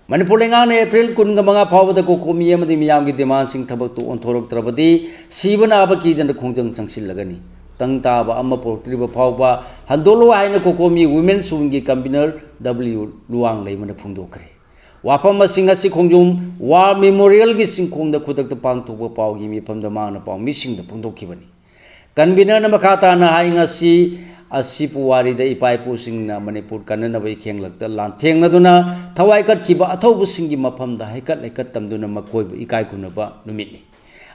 ꯃꯅꯤꯄꯨꯔ ꯂꯩꯉꯥꯛꯅ ꯑꯦꯄ꯭ꯔꯤꯜ ꯀꯨꯟꯒ ꯃꯉꯥ ꯐꯥꯎꯕꯗ ꯀꯣꯀꯣꯃꯤ ꯑꯃꯗꯤ ꯃꯤꯌꯥꯝꯒꯤ ꯗꯤꯃꯥꯟꯁꯤꯡ ꯊꯕꯛꯇ ꯑꯣꯟꯊꯣꯔꯛꯇ꯭ꯔꯕꯗꯤ ꯁꯤꯕ ꯅꯥꯕ ꯀꯤꯗꯅ ꯈꯣꯡꯖꯪ ꯆꯪꯁꯤꯜꯂꯒꯅꯤ꯫ ꯇꯪ ꯇꯥꯕ ꯑꯃ ꯄꯨꯔꯛꯇ꯭ꯔꯤꯕ ꯐꯥꯎꯕ ꯍꯟꯗꯣꯛꯂꯣ ꯍꯥꯏꯅ ꯀꯣꯀꯣꯃꯤ ꯋꯤꯃꯦꯟꯁ ꯋꯤꯡꯒꯤ ꯀꯟꯚꯤꯅꯔ ꯗꯕ꯭ꯂꯤꯌꯨ ꯂꯨꯋꯥꯡꯂꯩꯃꯅ ꯐꯣꯡꯗꯣꯛꯈ꯭ꯔꯦ꯫ ꯋꯥꯐꯝ ꯑꯁꯤꯡ ꯑꯁꯤ ꯈꯣꯡꯖꯣꯝ ꯋꯥꯔ ꯃꯦꯃꯣꯔꯤꯌꯦꯜꯒꯤ ꯆꯤꯡꯈꯣꯡꯗ ꯈꯨꯗꯛꯇ ꯄꯥꯡꯊꯣꯛꯄ ꯄꯥꯎꯒꯤ ꯃꯤꯐꯝꯗ ꯃꯍꯥꯛꯅ ꯄꯥꯎꯃꯤꯁꯤꯡꯗ ꯐꯣꯡꯗꯣꯛꯈꯤꯕꯅꯤ꯫ ꯀꯟꯚꯤꯅꯔꯅ ꯃꯈꯥ ꯇꯥꯅ ꯍꯥꯏ, ꯉꯁꯤ ꯑꯁꯤ ꯄꯨꯋꯥꯔꯤꯗ ꯏꯄꯥ ꯏꯄꯨꯁꯤꯡꯅ ꯃꯅꯤꯄꯨꯔ ꯀꯟꯅꯅꯕ ꯏꯈꯦꯡꯂꯛꯇ ꯂꯥꯟꯊꯦꯡꯅꯗꯨꯅ ꯊꯋꯥꯏ ꯀꯠꯈꯤꯕ ꯑꯊꯧꯕꯁꯤꯡꯒꯤ ꯃꯐꯝꯗ ꯍꯩꯀꯠ ꯂꯩꯀꯠ ꯇꯝꯗꯨꯅ ꯃꯈꯣꯏꯕꯨ ꯏꯀꯥꯏ ꯈꯨꯝꯅꯕ ꯅꯨꯃꯤꯠꯅꯤ꯫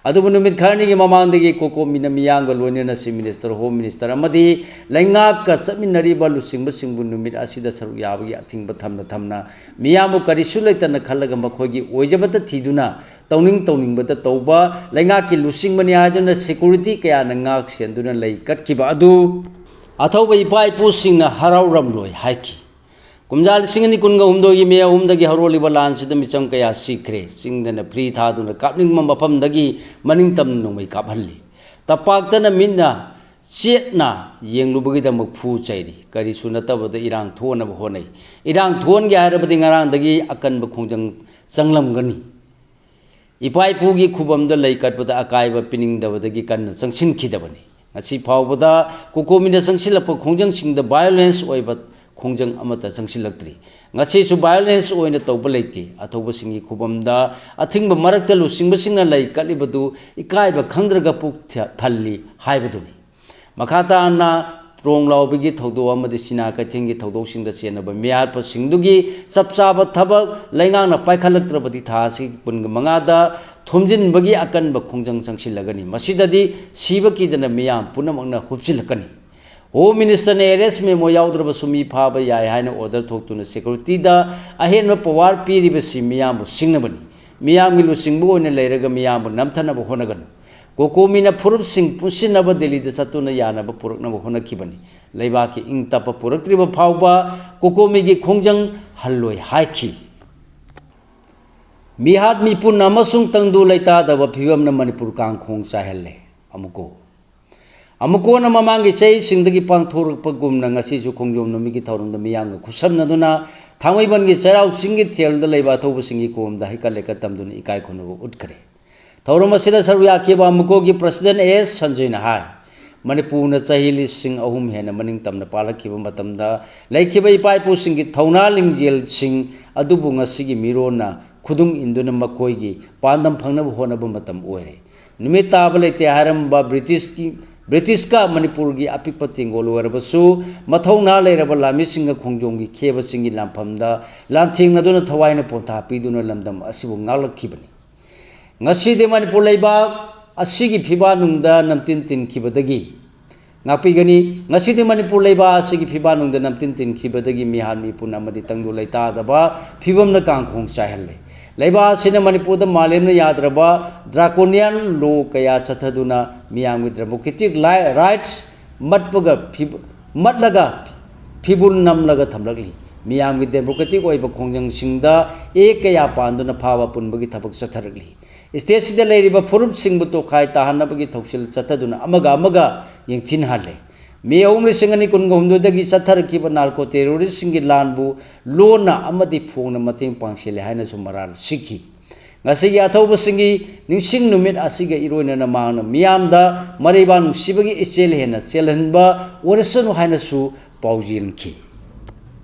ꯑꯗꯨꯕꯨ ꯅꯨꯃꯤꯠ ꯈꯔꯅꯤꯒꯤ ꯃꯃꯥꯡꯗꯒꯤ ꯀꯣꯀꯣꯃꯤꯅ ꯃꯤꯌꯥꯝꯒ ꯂꯣꯏꯅꯅ ꯆꯤꯐ ꯃꯤꯅꯤꯁꯇꯔ, ꯍꯣꯝ ꯃꯤꯅꯤꯁꯇꯔ ꯑꯃꯗꯤ ꯂꯩꯉꯥꯛꯀ ꯆꯠꯃꯤꯟꯅꯔꯤꯕ ꯂꯨꯆꯤꯡꯕꯁꯤꯡꯕꯨ ꯅꯨꯃꯤꯠ ꯑꯁꯤꯗ ꯁꯔꯨꯛ ꯌꯥꯕꯒꯤ ꯑꯊꯤꯡꯕ ꯊꯝꯅ ꯊꯝꯅ ꯃꯤꯌꯥꯝꯕꯨ ꯀꯔꯤꯁꯨ ꯂꯩꯇꯅ ꯈꯜꯂꯒ ꯃꯈꯣꯏꯒꯤ ꯑꯣꯏꯖꯕꯇ ꯊꯤꯗꯨꯅ ꯇꯧꯅꯤꯡ ꯇꯧꯅꯤꯡꯕꯇ ꯇꯧꯕ ꯂꯩꯉꯥꯛꯀꯤ ꯂꯨꯆꯤꯡꯕꯅꯤ ꯍꯥꯏꯗꯨꯅ ꯁꯦꯀ꯭ꯌꯨꯔꯤꯇꯤ ꯀꯌꯥꯅ ꯉꯥꯛ ꯁꯦꯟꯗꯨꯅ ꯂꯩ ꯀꯠꯈꯤꯕ ꯑꯗꯨ ꯑꯊꯧꯕ ꯏꯄꯥ ꯏꯄꯨꯁꯤꯡꯅ ꯍꯔꯥꯎꯔꯝꯂꯣꯏ ꯍꯥꯏꯈꯤ꯫ ꯀꯨꯝꯖꯥ ꯂꯤꯁꯤꯡ ꯑꯅꯤ ꯀꯨꯟꯒ ꯍꯨꯝꯗꯣꯏꯒꯤ ꯃꯦ ꯑꯍꯨꯝꯗꯒꯤ ꯍꯧꯔꯛꯂꯤꯕ ꯂꯥꯟꯁꯤꯗ ꯃꯤꯆꯝ ꯀꯌꯥ ꯁꯤꯈ꯭ꯔꯦ꯫ ꯆꯤꯡꯗꯅ ꯐ꯭ꯔꯤ ꯊꯥꯗꯨꯅ ꯀꯥꯞꯅꯤꯡꯕ ꯃꯐꯝꯗꯒꯤ ꯃꯅꯤꯡ ꯇꯝꯅ ꯅꯣꯡꯃꯩ ꯀꯥꯞꯍꯜꯂꯤ꯫ ꯇꯝꯄꯥꯛꯇꯅ ꯃꯤꯠꯅ ꯆꯦꯠꯅ ꯌꯦꯡꯂꯨꯕꯒꯤꯗꯃꯛ ꯐꯨ ꯆꯩꯔꯤ꯫ ꯀꯔꯤꯁꯨ ꯅꯠꯇꯕꯗ ꯏꯔꯥꯡ ꯊꯣꯛꯅꯕ ꯍꯣꯠꯅꯩ꯫ ꯏꯔꯥꯡ ꯊꯣꯛꯍꯟꯒꯦ ꯍꯥꯏꯔꯕꯗꯤ ꯉꯔꯥꯡꯗꯒꯤ ꯑꯀꯟꯕ ꯈꯣꯡꯖꯪ ꯆꯪꯂꯝꯒꯅꯤ꯫ ꯏꯄꯥ ꯏꯄꯨꯒꯤ ꯈꯨꯕꯝꯗ ꯂꯩ ꯀꯠꯄꯗ ꯑꯀꯥꯏꯕ ꯄꯤꯅꯤꯡꯗꯕꯗꯒꯤ ꯀꯟꯅ ꯆꯪꯁꯤꯟꯈꯤꯗꯕꯅꯤ꯫ ꯉꯁꯤ ꯐꯥꯎꯕꯗ ꯀꯣꯀꯣꯃꯤꯅ ꯆꯪꯁꯤꯜꯂꯛꯄ ꯈꯣꯡꯖꯪꯁꯤꯡꯗ ꯚꯥꯏꯑꯣꯂꯦꯟꯁ ꯑꯣꯏꯕ ꯈꯣꯡꯖꯪ ꯑꯃꯠꯇ ꯆꯪꯁꯤꯜꯂꯛꯇ꯭ꯔꯤ꯫ ꯉꯁꯤꯁꯨ ꯚꯥꯏꯑꯣꯂꯦꯟꯁ ꯑꯣꯏꯅ ꯇꯧꯕ ꯂꯩꯇꯦ꯫ ꯑꯊꯧꯕꯁꯤꯡꯒꯤ ꯈꯨꯕꯝꯗ ꯑꯊꯤꯡꯕ ꯃꯔꯛꯇ ꯂꯨꯆꯤꯡꯕꯁꯤꯡꯅ ꯂꯩ ꯀꯠꯂꯤꯕꯗꯨ ꯏꯀꯥꯏꯕ ꯈꯪꯗ꯭ꯔꯒ ꯄꯨꯛ ꯊ-, ꯊꯜꯂꯤ ꯍꯥꯏꯕꯗꯨꯅꯤ꯫ ꯃꯈꯥ ꯇꯥꯅ ꯇ꯭ꯔꯣꯡ ꯂꯥꯎꯕꯒꯤ ꯊꯧꯗꯣꯛ ꯑꯃꯗꯤ ꯁꯤꯅꯥ ꯀꯩꯊꯦꯜꯒꯤ ꯊꯧꯗꯣꯛꯁꯤꯡꯗ ꯆꯦꯟꯅꯕ ꯃꯤꯍꯥꯠꯄꯁꯤꯡꯗꯨꯒꯤ ꯆꯞ ꯆꯥꯕ ꯊꯕꯛ ꯂꯩꯉꯥꯛꯅ ꯄꯥꯏꯈꯠꯂꯛꯇ꯭ꯔꯕꯗꯤ ꯊꯥ ꯑꯁꯤ ꯀꯨꯟꯒ ꯃꯉꯥꯗ ꯊꯣꯝꯖꯤꯟꯕꯒꯤ ꯑꯀꯟꯕ ꯈꯣꯡꯖꯪ ꯆꯪꯁꯤꯜꯂꯒꯅꯤ꯫ ꯃꯁꯤꯗꯗꯤ ꯁꯤꯕ ꯀꯤꯗꯅ ꯃꯤꯌꯥꯝ ꯄꯨꯝꯅꯃꯛꯅ ꯍꯨꯞꯆꯤꯜꯂꯛꯀꯅꯤ꯫ ꯍꯣꯝ ꯃꯤꯅꯤꯁꯇꯔꯅ ꯑꯦꯔꯦꯁ ꯃꯦꯃꯣ ꯌꯥꯎꯗ꯭ꯔꯕꯁꯨ ꯃꯤ ꯐꯥꯕ ꯌꯥꯏ ꯍꯥꯏꯅ ꯑꯣꯔꯗꯔ ꯊꯣꯛꯇꯨꯅ ꯁꯦꯀ꯭ꯌꯨꯔꯤꯇꯤꯗ ꯑꯍꯦꯟꯕ ꯄꯋꯥꯔ ꯄꯤꯔꯤꯕꯁꯤ ꯃꯤꯌꯥꯝꯕꯨ ꯁꯤꯡꯅꯕꯅꯤ꯫ ꯃꯤꯌꯥꯝꯒꯤ ꯂꯨꯆꯤꯡꯕ ꯑꯣꯏꯅ ꯂꯩꯔꯒ ꯃꯤꯌꯥꯝꯕꯨ ꯅꯝꯊꯅꯕ ꯍꯣꯠꯅꯒꯅꯨ꯫ ꯀꯣꯀꯣꯃꯤꯅ ꯐꯨꯔꯨꯞꯁꯤꯡ ꯄꯨꯟꯁꯤꯟꯅꯕ ꯗꯤꯜꯂꯤꯗ ꯆꯠꯇꯨꯅ ꯌꯥꯅꯕ ꯄꯨꯔꯛꯅꯕ ꯍꯣꯠꯅꯈꯤꯕꯅꯤ꯫ ꯂꯩꯕꯥꯛꯀꯤ ꯏꯪ ꯇꯞꯄ ꯄꯨꯔꯛꯇ꯭ꯔꯤꯕ ꯐꯥꯎꯕ ꯀꯣꯀꯣꯃꯤꯒꯤ ꯈꯣꯡꯖꯪ ꯍꯜꯂꯣꯏ ꯍꯥꯏꯈꯤ꯫ ꯃꯤꯍꯥꯠ ꯃꯤꯄꯨꯟ ꯑꯃꯁꯨꯡ ꯇꯪꯗꯨ ꯂꯩꯇꯥꯗꯕ ꯐꯤꯕꯝꯅ ꯃꯅꯤꯄꯨꯔ ꯀꯥꯡꯈꯣꯡ ꯆꯥꯏꯍꯜꯂꯦ꯫ ꯑꯃꯨꯛꯀꯣ ꯑꯃꯨꯛꯀꯣꯟꯅ ꯃꯃꯥꯡꯒꯤ ꯆꯍꯤꯁꯤꯡꯗꯒꯤ ꯄꯥꯡꯊꯣꯔꯛꯄꯒꯨꯝꯅ ꯉꯁꯤꯁꯨ ꯈꯣꯡꯖꯣꯝ ꯅꯨꯃꯤꯠꯀꯤ ꯊꯧꯔꯝꯗ ꯃꯤꯌꯥꯝꯒ ꯈꯨꯠꯁꯝꯅꯗꯨꯅ ꯊꯥꯡꯃꯩꯕꯟꯒꯤ ꯆꯩꯔꯥꯎ ꯆꯤꯡꯒꯤ ꯊꯦꯜꯗ ꯂꯩꯕ ꯑꯊꯧꯕꯁꯤꯡꯒꯤ ꯀꯣꯝꯗ ꯍꯩꯀꯠ ꯂꯩꯀꯠ ꯇꯝꯗꯨꯅ ꯏꯀꯥꯏ ꯈꯨꯝꯅꯕ ꯎꯠꯈ꯭ꯔꯦ꯫ ꯊꯧꯔꯝ ꯑꯁꯤꯗ ꯁꯔꯨꯛ ꯌꯥꯈꯤꯕ ꯑꯃꯨꯀꯣꯒꯤ ꯄ꯭ꯔꯁꯤꯗꯦꯟ ꯑꯦꯁ ꯁꯟꯖꯣꯏꯅ ꯍꯥꯏ, ꯃꯅꯤꯄꯨꯔꯅ ꯆꯍꯤ ꯂꯤꯁꯤꯡ ꯑꯍꯨꯝ ꯍꯦꯟꯅ ꯃꯅꯤꯡ ꯇꯝꯅ ꯄꯥꯜꯂꯛꯈꯤꯕ ꯃꯇꯝꯗ ꯂꯩꯈꯤꯕ ꯏꯄꯥ ꯏꯄꯨꯁꯤꯡꯒꯤ ꯊꯧꯅꯥ ꯂꯤꯡꯖꯦꯜꯁꯤꯡ ꯑꯗꯨꯕꯨ ꯉꯁꯤꯒꯤ ꯃꯤꯔꯣꯟꯅ ꯈꯨꯗꯨꯡ ꯏꯟꯗꯨꯅ ꯃꯈꯣꯏꯒꯤ ꯄꯥꯟꯗꯝ ꯐꯪꯅꯕ ꯍꯣꯠꯅꯕ ꯃꯇꯝ ꯑꯣꯏꯔꯦ꯫ ꯅꯨꯃꯤꯠ ꯇꯥꯕ ꯂꯩꯇꯦ ꯍꯥꯏꯔꯝꯕ ꯕ꯭ꯔꯤꯇꯤꯁꯀꯤ, ꯕ꯭ꯔꯤꯇꯤꯁꯀ ꯃꯅꯤꯄꯨꯔꯒꯤ ꯑꯄꯤꯛꯄ ꯇꯦꯡꯒꯣꯜ ꯑꯣꯏꯔꯕꯁꯨ, ꯃꯊꯧꯅꯥ ꯂꯩꯔꯕ ꯂꯥꯟꯃꯤꯁꯤꯡꯒ ꯈꯣꯡꯖꯣꯝꯒꯤ ꯈꯦꯕꯁꯤꯡꯒꯤ ꯂꯥꯟꯐꯝꯗ ꯂꯥꯟꯊꯦꯡꯅꯗꯨꯅ ꯊꯋꯥꯏꯅ ꯄꯣꯟꯊꯥ ꯄꯤꯗꯨꯅ ꯂꯝꯗꯝ ꯑꯁꯤꯕꯨ ꯉꯥꯛꯂꯛꯈꯤꯕꯅꯤ꯫ ꯉꯁꯤꯗꯤ ꯃꯅꯤꯄꯨꯔ ꯂꯩꯕꯥꯛ ꯑꯁꯤꯒꯤ ꯐꯤꯕꯥꯟꯅꯨꯡꯗ ꯅꯝꯇꯤꯟ ꯇꯤꯟꯈꯤꯕꯗꯒꯤ ꯉꯥꯛꯄꯤꯒꯅꯤ꯫ ꯉꯁꯤꯗꯤ ꯃꯅꯤꯄꯨꯔ ꯂꯩꯕꯥꯛ ꯑꯁꯤꯒꯤ ꯐꯤꯕꯥꯟꯅꯨꯡꯗ ꯅꯝꯇꯤꯟ ꯇꯤꯟꯈꯤꯕꯗꯒꯤ ꯃꯤꯍꯥꯠ ꯃꯤꯄꯨꯟ ꯑꯃꯗꯤ ꯇꯪꯗꯨ ꯂꯩꯇꯥꯗꯕ ꯐꯤꯕꯝꯅ ꯀꯥꯡꯈꯣꯡ ꯆꯥꯏꯍꯜꯂꯦ꯫ ꯂꯩꯕꯥꯛ ꯑꯁꯤꯅ ꯃꯅꯤꯄꯨꯔꯗ ꯃꯥꯂꯦꯝꯅ ꯌꯥꯗ꯭ꯔꯕ draconian law ꯀꯌꯥ ꯆꯠꯊꯗꯨꯅ ꯃꯤꯌꯥꯝꯒꯤ democratic ꯂꯥꯏ-, rights ꯃꯠꯄꯒ ꯐꯤ-, ꯃꯠꯂꯒ ꯐꯤꯕꯨꯟ ꯅꯝꯂꯒ ꯊꯝꯂꯛꯂꯤ꯫ ꯃꯤꯌꯥꯝꯒꯤ democratic ꯑꯣꯏꯕ ꯈꯣꯡꯖꯪꯁꯤꯡꯗ ꯑꯦꯛ ꯀꯌꯥ ꯄꯥꯟꯗꯨꯅ ꯐꯥꯕ ꯄꯨꯟꯕꯒꯤ ꯊꯕꯛ ꯆꯠꯊꯔꯛꯂꯤ꯫ ꯁ꯭ꯇꯦꯠꯁꯤꯗ ꯂꯩꯔꯤꯕ ꯐꯨꯔꯨꯞꯁꯤꯡꯕꯨ ꯇꯣꯈꯥꯏ ꯇꯥꯍꯟꯅꯕꯒꯤ ꯊꯧꯁꯤꯜ ꯆꯠꯊꯗꯨꯅ ꯑꯃꯒ ꯑꯃꯒ ꯌꯦꯡꯊꯤꯅꯍꯜꯂꯦ꯫ ꯃꯦ ꯑꯍꯨꯝ ꯂꯤꯁꯤꯡ ꯑꯅꯤ ꯀꯨꯟꯒ ꯍꯨꯝꯗꯣꯏꯗꯒꯤ ꯆꯠꯊꯔꯛꯈꯤꯕ narco terroristꯁꯤꯡꯒꯤ ꯂꯥꯟꯕꯨ ꯂꯣꯟꯅ ꯑꯃꯗꯤ ꯐꯣꯡꯅ ꯃꯇꯦꯡ ꯄꯥꯡꯁꯤꯜꯂꯦ ꯍꯥꯏꯅꯁꯨ ꯃꯔꯥꯜ ꯁꯤꯈꯤ꯫ ꯉꯁꯤꯒꯤ ꯑꯊꯧꯕꯁꯤꯡꯒꯤ ꯅꯤꯡꯁꯤꯡ ꯅꯨꯃꯤꯠ ꯑꯁꯤꯒ ꯏꯔꯣꯏꯅꯅ ꯃꯍꯥꯛꯅ ꯃꯤꯌꯥꯝꯗ ꯃꯔꯩꯕꯥꯛ ꯅꯨꯡꯁꯤꯕꯒꯤ ꯏꯆꯦꯜ ꯍꯦꯟꯅ ꯆꯦꯜꯍꯟꯕ ꯑꯣꯏꯔꯁꯅꯨ ꯍꯥꯏꯅꯁꯨ ꯄꯥꯎꯖꯦꯟꯈꯤ꯫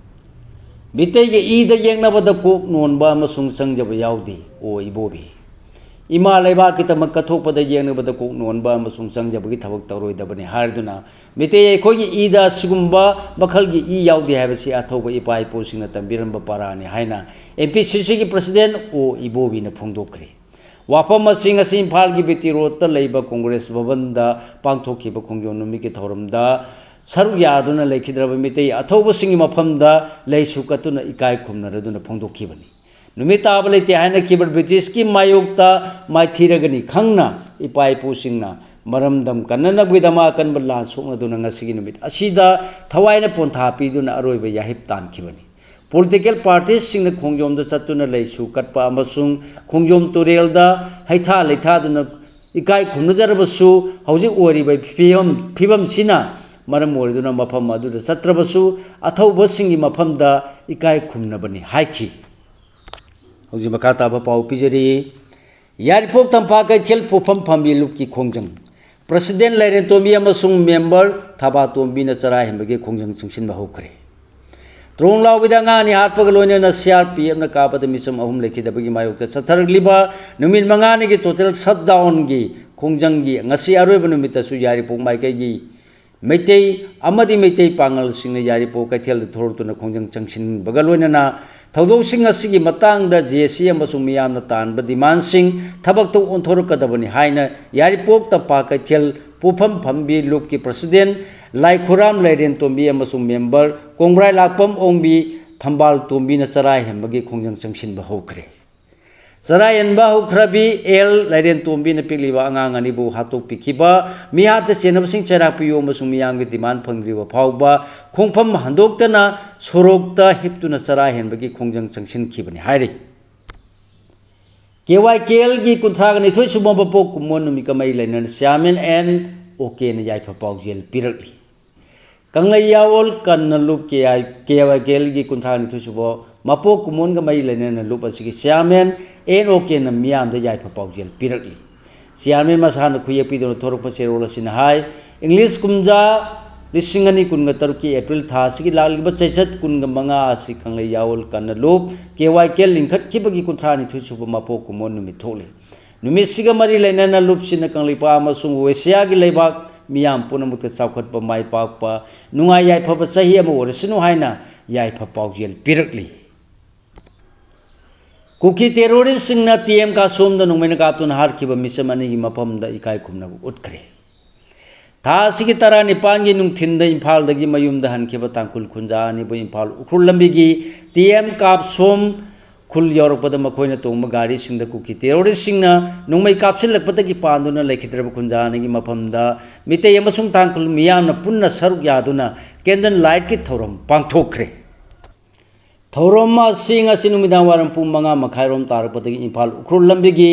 ꯃꯤꯇꯩꯒꯤ ꯏꯗ ꯌꯦꯛꯅꯕꯗ ꯀꯣꯛ ꯅꯣꯟꯕ ꯑꯃꯁꯨꯡ ꯆꯪꯖꯕ ꯌꯥꯎꯗꯦ꯫ ꯑꯣ ꯏꯕꯣꯕꯤ, ꯏꯃꯥ ꯂꯩꯕꯥꯛꯀꯤꯗꯃꯛ ꯀꯠꯊꯣꯛꯄꯗ ꯌꯦꯛꯅꯕꯗ ꯀꯣꯛ ꯅꯣꯟꯕ ꯑꯃꯁꯨꯡ ꯆꯪꯖꯕꯒꯤ ꯊꯕꯛ ꯇꯧꯔꯣꯏꯗꯕꯅꯤ ꯍꯥꯏꯗꯨꯅ ꯃꯤꯇꯩ ꯑꯩꯈꯣꯏꯒꯤ ꯏꯗ ꯑꯁꯤꯒꯨꯝꯕ ꯃꯈꯜꯒꯤ ꯏ ꯌꯥꯎꯗꯦ ꯍꯥꯏꯕꯁꯤ ꯑꯊꯧꯕ ꯏꯄꯥ ꯏꯄꯨꯁꯤꯡꯅ ꯇꯝꯕꯤꯔꯝꯕ ꯄꯔꯥꯅꯤ ꯍꯥꯏꯅ ꯑꯦꯝ ꯄꯤ ꯁꯤ ꯁꯤꯒꯤ president ꯑꯣ ꯏꯕꯣꯕꯤꯅ ꯐꯣꯡꯗꯣꯛꯈ꯭ꯔꯦ꯫ ꯋꯥꯐꯝ ꯑꯁꯤ ꯉꯁꯤ ꯏꯝꯐꯥꯜꯒꯤ ꯕꯤ ꯇꯤ ꯔꯣꯗꯇ ꯂꯩꯕ ꯀꯣꯡꯒ꯭ꯔꯦꯁ ꯚꯕꯟꯗ ꯄꯥꯡꯊꯣꯛꯈꯤꯕ ꯈꯣꯡꯖꯣꯝ ꯅꯨꯃꯤꯠꯀꯤ ꯊꯧꯔꯝꯗ ꯁꯔꯨꯛ ꯌꯥꯗꯨꯅ ꯂꯩꯈꯤꯗ꯭ꯔꯕ ꯃꯤꯇꯩ ꯑꯊꯧꯕꯁꯤꯡꯒꯤ ꯃꯐꯝꯗ ꯂꯩꯁꯨ ꯀꯠꯇꯨꯅ ꯏꯀꯥꯏ ꯈꯨꯝꯅꯔꯗꯨꯅ ꯐꯣꯡꯗꯣꯛꯈꯤꯕꯅꯤ꯫ ꯅꯨꯃꯤꯠ ꯇꯥꯕ ꯂꯩꯇꯦ ꯍꯥꯏꯅꯈꯤꯕ ꯕ꯭ꯔꯤꯇꯤꯁꯀꯤ ꯃꯥꯌꯣꯛꯇ ꯃꯥꯏꯊꯤꯔꯒꯅꯤ ꯈꯪꯅ ꯏꯄꯥ ꯏꯄꯨꯁꯤꯡꯅ ꯃꯔꯝꯗꯝ ꯀꯟꯅꯅꯕꯒꯤꯗꯃꯛ ꯑꯀꯟꯕ ꯂꯥꯟ ꯁꯣꯛꯅꯗꯨꯅ ꯉꯁꯤꯒꯤ ꯅꯨꯃꯤꯠ ꯑꯁꯤꯗ ꯊꯋꯥꯏꯅ ꯄꯣꯟꯊꯥ ꯄꯤꯗꯨꯅ ꯑꯔꯣꯏꯕ ꯌꯥꯍꯤꯞ ꯇꯥꯟꯈꯤꯕꯅꯤ꯫ Political parties ꯁꯤꯡꯅ ꯈꯣꯡꯖꯣꯝꯗ ꯆꯠꯇꯨꯅ ꯂꯩꯁꯨ ꯀꯠꯄ ꯑꯃꯁꯨꯡ ꯈꯣꯡꯖꯣꯝ ꯇꯨꯔꯦꯜꯗ ꯍꯩꯊꯥ ꯂꯩꯊꯥꯗꯨꯅ ꯏꯀꯥꯏ ꯈꯨꯝꯅꯖꯔꯕꯁꯨ, ꯍꯧꯖꯤꯛ ꯑꯣꯏꯔꯤꯕ ꯐꯤꯕꯝ, ꯐꯤꯕꯝꯁꯤꯅ ꯃꯔꯝ ꯑꯣꯏꯗꯨꯅ ꯃꯐꯝ ꯑꯗꯨꯗ ꯆꯠꯇ꯭ꯔꯕꯁꯨ ꯑꯊꯧꯕꯁꯤꯡꯒꯤ ꯃꯐꯝꯗ ꯏꯀꯥꯏ ꯈꯨꯝꯅꯕꯅꯤ ꯍꯥꯏꯈꯤ꯫ ꯍꯧꯖꯤꯛ ꯃꯈꯥ ꯇꯥꯕ ꯄꯥꯎ ꯄꯤꯖꯔꯤ꯫ ꯌꯥꯏꯔꯤꯄꯣꯛ ꯇꯝꯐꯥ ꯀꯩꯊꯦꯜ ꯄꯣꯠꯐꯝ ꯐꯝꯕꯤ ꯂꯨꯞꯀꯤ ꯈꯣꯡꯖꯪ꯫ President ꯂꯥꯏꯔꯦꯟꯇꯣꯝꯕꯤ ꯑꯃꯁꯨꯡ member ꯊꯕꯥꯇꯣꯝꯕꯤꯅ ꯆꯔꯥ ꯍꯦꯟꯕꯒꯤ ꯈꯣꯡꯖꯪ ꯆꯪꯁꯤꯟꯕ ꯍꯧꯈ꯭ꯔꯦ꯫ ꯇ꯭ꯔꯣꯡ ꯂꯥꯎꯕꯤꯗ ꯑꯉꯥꯡ ꯑꯅꯤ ꯍꯥꯠꯄꯒ ꯂꯣꯏꯅꯅ C R P F ꯅ ꯀꯥꯞꯄꯗ ꯃꯤꯆꯝ ꯑꯍꯨꯝ ꯂꯩꯈꯤꯗꯕꯒꯤ ꯃꯥꯌꯣꯛꯇ ꯆꯠꯊꯔꯛꯂꯤꯕ ꯅꯨꯃꯤꯠ ꯃꯉꯥꯅꯤꯒꯤ total shutdown ꯒꯤ ꯈꯣꯡꯖꯪꯒꯤ ꯉꯁꯤ ꯑꯔꯣꯏꯕ ꯅꯨꯃꯤꯠꯇꯁꯨ ꯌꯥꯏꯔꯤꯄꯣꯛ ꯃꯥꯏꯀꯩꯒꯤ ꯃꯩꯇꯩ ꯑꯃꯗꯤ ꯃꯩꯇꯩ ꯄꯥꯉꯜꯁꯤꯡꯅ ꯌꯥꯏꯔꯤꯄꯣꯛ ꯀꯩꯊꯦꯜꯗ ꯊꯣꯔꯛꯇꯨꯅ ꯈꯣꯡꯖꯪ ꯆꯪꯁꯤꯟꯕꯒ ꯂꯣꯏꯅꯅ ꯊꯧꯗꯣꯛꯁꯤꯡ ꯑꯁꯤꯒꯤ ꯃꯇꯥꯡꯗ J C ꯑꯃꯁꯨꯡ ꯃꯤꯌꯥꯝꯅ ꯇꯥꯟꯕ demand ꯁꯤꯡ ꯊꯕꯛꯇ ꯑꯣꯟꯊꯣꯔꯛꯀꯗꯕꯅꯤ ꯍꯥꯏꯅ ꯌꯥꯏꯔꯤꯄꯣꯛ ꯇꯝꯐꯥ ꯀꯩꯊꯦꯜ ꯄꯣꯠꯐꯝ ꯐꯝꯕꯤ ꯂꯨꯞꯀꯤ president ꯂꯥꯏꯈꯨꯔꯥꯝ ꯂꯥꯏꯔꯦꯟꯇꯣꯝꯕꯤ ꯑꯃꯁꯨꯡ member ꯀꯣꯡꯕ꯭ꯔꯥꯏ ꯂꯥꯛꯄꯝ ꯑꯣꯡꯕꯤ ꯊꯝꯕꯥꯜ ꯇꯣꯝꯕꯤꯅ ꯆꯔꯥ ꯍꯦꯟꯕꯒꯤ ꯈꯣꯡꯖꯪ ꯆꯪꯁꯤꯟꯕ ꯍꯧꯈ꯭ꯔꯦ꯫ ꯆꯔꯥ ꯍꯦꯟꯕ ꯍꯧꯈ꯭ꯔꯕꯤ ꯑꯦꯜ ꯂꯥꯏꯔꯦꯟꯇꯣꯝꯕꯤꯅ ꯄꯤꯛꯂꯤꯕ ꯑꯉꯥꯡ ꯑꯅꯤꯕꯨ ꯍꯥꯠꯇꯣꯛꯄꯤꯈꯤꯕ ꯃꯤꯍꯥꯠꯇ ꯆꯦꯟꯅꯕꯁꯤꯡ ꯆꯩꯔꯥꯛ ꯄꯤꯌꯨ ꯑꯃꯁꯨꯡ ꯃꯤꯌꯥꯝꯒꯤ demand ꯐꯪꯗ꯭ꯔꯤꯕ ꯐꯥꯎꯕ ꯈꯣꯡꯐꯝ ꯍꯟꯗꯣꯛꯇꯅ ꯁꯣꯔꯣꯛꯇ ꯍꯤꯞꯇꯨꯅ ꯆꯔꯥ ꯍꯦꯟꯕꯒꯤ ꯈꯣꯡꯖꯪ ꯆꯪꯁꯤꯟꯈꯤꯕꯅꯤ ꯍꯥꯏꯔꯤ꯫ K Y K L ꯒꯤ ꯀꯨꯟꯊ꯭ꯔꯥꯒ ꯅꯤꯊꯣꯏ ꯁꯨꯕ ꯃꯄꯣꯛ ꯀꯨꯝꯑꯣꯟ ꯅꯨꯃꯤꯠꯀ ꯃꯔꯤ ꯂꯩꯅꯅ Chairman N O K ꯅ ꯌꯥꯏꯐ ꯄꯥꯎꯖꯦꯜ ꯄꯤꯔꯛꯂꯤ꯫ ꯀꯪꯂꯩ ꯌꯥꯑꯣꯜ ꯀꯟꯅ ꯂꯨꯞ K I, K Y K L ꯒꯤ ꯀꯨꯟꯊ꯭ꯔꯥ ꯅꯤꯊꯣꯏ ꯁꯨꯕ ꯃꯄꯣꯛ ꯀꯨꯝꯑꯣꯟꯒ ꯃꯔꯤ ꯂꯩꯅꯅ ꯂꯨꯞ ꯑꯁꯤꯒꯤ Chairman N O K ꯅ ꯃꯤꯌꯥꯝꯗ ꯌꯥꯏꯐ ꯄꯥꯎꯖꯦꯜ ꯄꯤꯔꯛꯂꯤ꯫ Chairman ꯃꯁꯥꯅ ꯈꯨꯌꯦꯛ ꯄꯤꯗꯨꯅ ꯊꯣꯔꯛꯄ ꯆꯦꯔꯣꯜ ꯑꯁꯤꯅ ꯍꯥꯏ, English ꯀꯨꯝꯖꯥ ꯂꯤꯁꯤꯡ ꯑꯅꯤ ꯀꯨꯟꯒ ꯇꯔꯨꯛꯀꯤ April ꯊꯥ ꯑꯁꯤꯒꯤ ꯂꯥꯛꯂꯤꯕ ꯆꯩꯆꯠ ꯀꯨꯟꯒ ꯃꯉꯥ ꯑꯁꯤ ꯀꯪꯂꯩ ꯌꯥꯑꯣꯜ ꯀꯟꯅ ꯂꯨꯞ K Y K L ꯂꯤꯡꯈꯠꯈꯤꯕꯒꯤ ꯀꯨꯟꯊ꯭ꯔꯥ ꯅꯤꯊꯣꯏ ꯁꯨꯕ ꯃꯄꯣꯛ ꯀꯨꯝꯑꯣꯟ ꯅꯨꯃꯤꯠ ꯊꯣꯛꯂꯤ꯫ ꯅꯨꯃꯤꯠꯁꯤꯒ ꯃꯔꯤ ꯂꯩꯅꯅ ꯂꯨꯞꯁꯤꯅ ꯀꯪꯂꯩꯄꯥꯛ ꯑꯃꯁꯨꯡ ꯑꯦꯁꯤꯌꯥꯒꯤ ꯂꯩꯕꯥꯛ ꯃꯤꯌꯥꯝ ꯄꯨꯝꯅꯃꯛꯇ ꯆꯥꯎꯈꯠꯄ, ꯃꯥꯏ ꯄꯥꯛꯄ, ꯅꯨꯡꯉꯥꯏ ꯌꯥꯏꯐꯕ ꯆꯍꯤ ꯑꯃ ꯑꯣꯏꯔꯁꯅꯨ ꯍꯥꯏꯅ ꯌꯥꯏꯐ ꯄꯥꯎꯖꯦꯜ ꯄꯤꯔꯛꯂꯤ꯫ ꯀꯨꯀꯤ terrorist ꯁꯤꯡꯅ T M ꯀꯥꯁꯣꯝꯗ ꯅꯣꯡꯃꯩꯅ ꯀꯥꯞꯇꯨꯅ ꯍꯥꯠꯈꯤꯕ ꯃꯤꯆꯝ ꯑꯅꯤꯒꯤ ꯃꯐꯝꯗ ꯏꯀꯥꯏ ꯈꯨꯝꯅꯕ ꯎꯠꯈ꯭ꯔꯦ꯫ ꯊꯥ ꯑꯁꯤꯒꯤ ꯇꯔꯥꯅꯤꯄꯥꯟꯒꯤ ꯅꯨꯡꯊꯤꯟꯗ ꯏꯝꯐꯥꯜꯗꯒꯤ ꯃꯌꯨꯝꯗ ꯍꯟꯈꯤꯕ ꯇꯥꯡꯈꯨꯜ ꯈꯨꯟꯖꯥ ꯑꯅꯤꯕꯨ ꯏꯝꯐꯥꯜ ꯎꯈ꯭ꯔꯨꯜ ꯂꯝꯕꯤꯒꯤ ꯇꯤ ꯑꯦꯝ ꯀꯥꯞꯁꯣꯝ ꯈꯨꯜ ꯌꯧꯔꯛꯄꯗ ꯃꯈꯣꯏꯅ ꯇꯣꯡꯕ ꯒꯥꯔꯤꯁꯤꯡꯗ ꯀꯨꯀꯤ ꯇꯦꯔꯣꯔꯤꯁꯁꯤꯡꯅ ꯅꯣꯡꯃꯩ ꯀꯥꯞꯁꯤꯜꯂꯛꯄꯗꯒꯤ ꯄꯥꯟꯗꯨꯅ ꯂꯩꯈꯤꯗ꯭ꯔꯕ ꯈꯨꯟꯖꯥ ꯑꯅꯤꯒꯤ ꯃꯐꯝꯗ ꯃꯤꯇꯩ ꯑꯃꯁꯨꯡ ꯇꯥꯡꯈꯨꯜ ꯃꯤꯌꯥꯝꯅ ꯄꯨꯟꯅ ꯁꯔꯨꯛ ꯌꯥꯗꯨꯅ ꯀꯦꯟꯗꯜ ꯂꯥꯏꯠꯀꯤ ꯊꯧꯔꯝ ꯄꯥꯡꯊꯣꯛꯈ꯭ꯔꯦ꯫ ꯊꯧꯔꯝ ꯑꯁꯤ ꯉꯁꯤ ꯅꯨꯃꯤꯗꯥꯡ ꯋꯥꯏꯔꯝ ꯄꯨꯡ ꯃꯉꯥ ꯃꯈꯥꯏꯔꯣꯝ ꯇꯥꯔꯛꯄꯗꯒꯤ ꯏꯝꯐꯥꯜ ꯎꯈ꯭ꯔꯨꯜ ꯂꯝꯕꯤꯒꯤ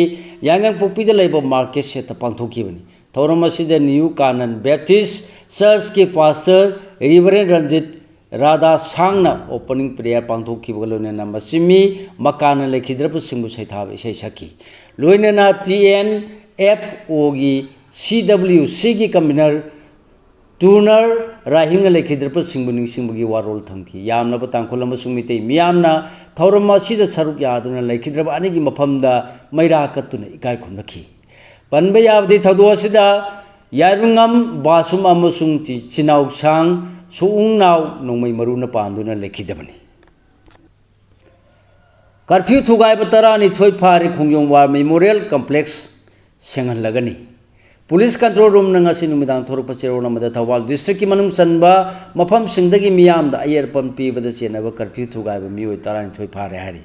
ꯌꯥꯏꯉꯪꯄꯣꯛꯄꯤꯗ ꯂꯩꯕ ꯃꯥꯔꯀꯦꯠ ꯁꯦꯠꯇ ꯄꯥꯡꯊꯣꯛꯈꯤꯕꯅꯤ꯫ ꯊꯧꯔꯝ ꯑꯁꯤꯗ ꯅ꯭ꯌꯨ ꯀꯥꯅꯟ ꯕꯦꯞꯇꯤꯁ ꯆꯔꯆꯀꯤ ꯄꯥꯁꯇꯔ ꯔꯤꯚꯔꯦꯟ ꯔꯟꯖꯤꯠ ꯔꯥꯙꯥ ꯁꯥꯡꯅ ꯑꯣꯄꯅꯤꯡ ꯄ꯭ꯔꯦꯌꯔ ꯄꯥꯡꯊꯣꯛꯈꯤꯕꯒ ꯂꯣꯏꯅꯅ ꯃꯁꯤ ꯃꯤ ꯃꯀꯥꯅ ꯂꯩꯈꯤꯗ꯭ꯔꯕꯁꯤꯡꯕꯨ ꯁꯩꯊꯥꯕ ꯏꯁꯩ ꯁꯛꯈꯤ꯫ ꯂꯣꯏꯅꯅ ꯇꯤ ꯑꯦꯟ ꯑꯦꯐ ꯑꯣꯒꯤ ꯁꯤ ꯗꯕ꯭ꯂꯤꯎ ꯁꯤꯒꯤ ꯀꯟꯚꯤꯅꯔ ꯇꯨꯔꯅꯔ ꯔꯥꯍꯤꯡꯅ ꯂꯩꯈꯤꯗ꯭ꯔꯕꯁꯤꯡꯕꯨ ꯅꯤꯡꯁꯤꯡꯕꯒꯤ ꯋꯥꯔꯣꯜ ꯊꯝꯈꯤ꯫ ꯌꯥꯝꯂꯕ ꯇꯥꯡꯈꯨꯜ ꯑꯃꯁꯨꯡ ꯃꯤꯇꯩ ꯃꯤꯌꯥꯝꯅ ꯊꯧꯔꯝ ꯑꯁꯤꯗ ꯁꯔꯨꯛ ꯌꯥꯗꯨꯅ ꯂꯩꯈꯤꯗ꯭ꯔꯕ ꯑꯅꯤꯒꯤ ꯃꯐꯝꯗ ꯃꯩꯔꯥ ꯀꯠꯇꯨꯅ ꯏꯀꯥꯏ ꯈꯨꯝꯅꯈꯤ꯫ ꯄꯟꯕ ꯌꯥꯕꯗꯤ ꯊꯧꯗꯣꯛ ꯑꯁꯤꯗ ꯌꯥꯏꯔꯨꯉꯝ ꯕꯥꯁꯨꯝ ꯑꯃꯁꯨꯡ ꯆꯤ-, ꯆꯤꯅꯥꯎꯁꯥꯡ ꯁꯨꯎꯡꯅꯥꯎ ꯅꯣꯡꯃꯩ ꯃꯔꯨꯅ ꯄꯥꯟꯗꯨꯅ ꯂꯩꯈꯤꯗꯕꯅꯤ꯫ ꯀꯔꯐ꯭ꯌꯨ ꯊꯨꯒꯥꯏꯕ ꯇꯔꯥꯅꯤꯊꯣꯏ ꯐꯥꯔꯦ ꯈꯣꯡꯖꯣꯝ ꯋꯥꯔ ꯃꯦꯃꯣꯔꯤꯌꯦꯜ ꯀꯝꯄ꯭ꯂꯦꯛꯁ ꯁꯦꯡꯍꯜꯂꯒꯅꯤ꯫ ꯄꯨꯂꯤꯁ ꯀꯟꯇ꯭ꯔꯣꯜ ꯔꯨꯝꯅ ꯉꯁꯤ ꯅꯨꯃꯤꯗꯥꯡ ꯊꯣꯔꯛꯄ ꯆꯦꯔꯣꯜ ꯑꯃꯗ ꯊꯧꯕꯥꯜ ꯗꯤꯁꯇ꯭ꯔꯤꯛꯀꯤ ꯃꯅꯨꯡ ꯆꯟꯕ ꯃꯐꯝꯁꯤꯡꯗꯒꯤ ꯃꯤꯌꯥꯝꯗ ꯑꯌꯦꯠ ꯑꯄꯟ ꯄꯤꯕꯗ ꯆꯦꯟꯅꯕ ꯀꯔꯐ꯭ꯌꯨ ꯊꯨꯒꯥꯏꯕ ꯃꯤꯑꯣꯏ ꯇꯔꯥꯅꯤꯊꯣꯏ ꯐꯥꯔꯦ ꯍꯥꯏꯔꯤ꯫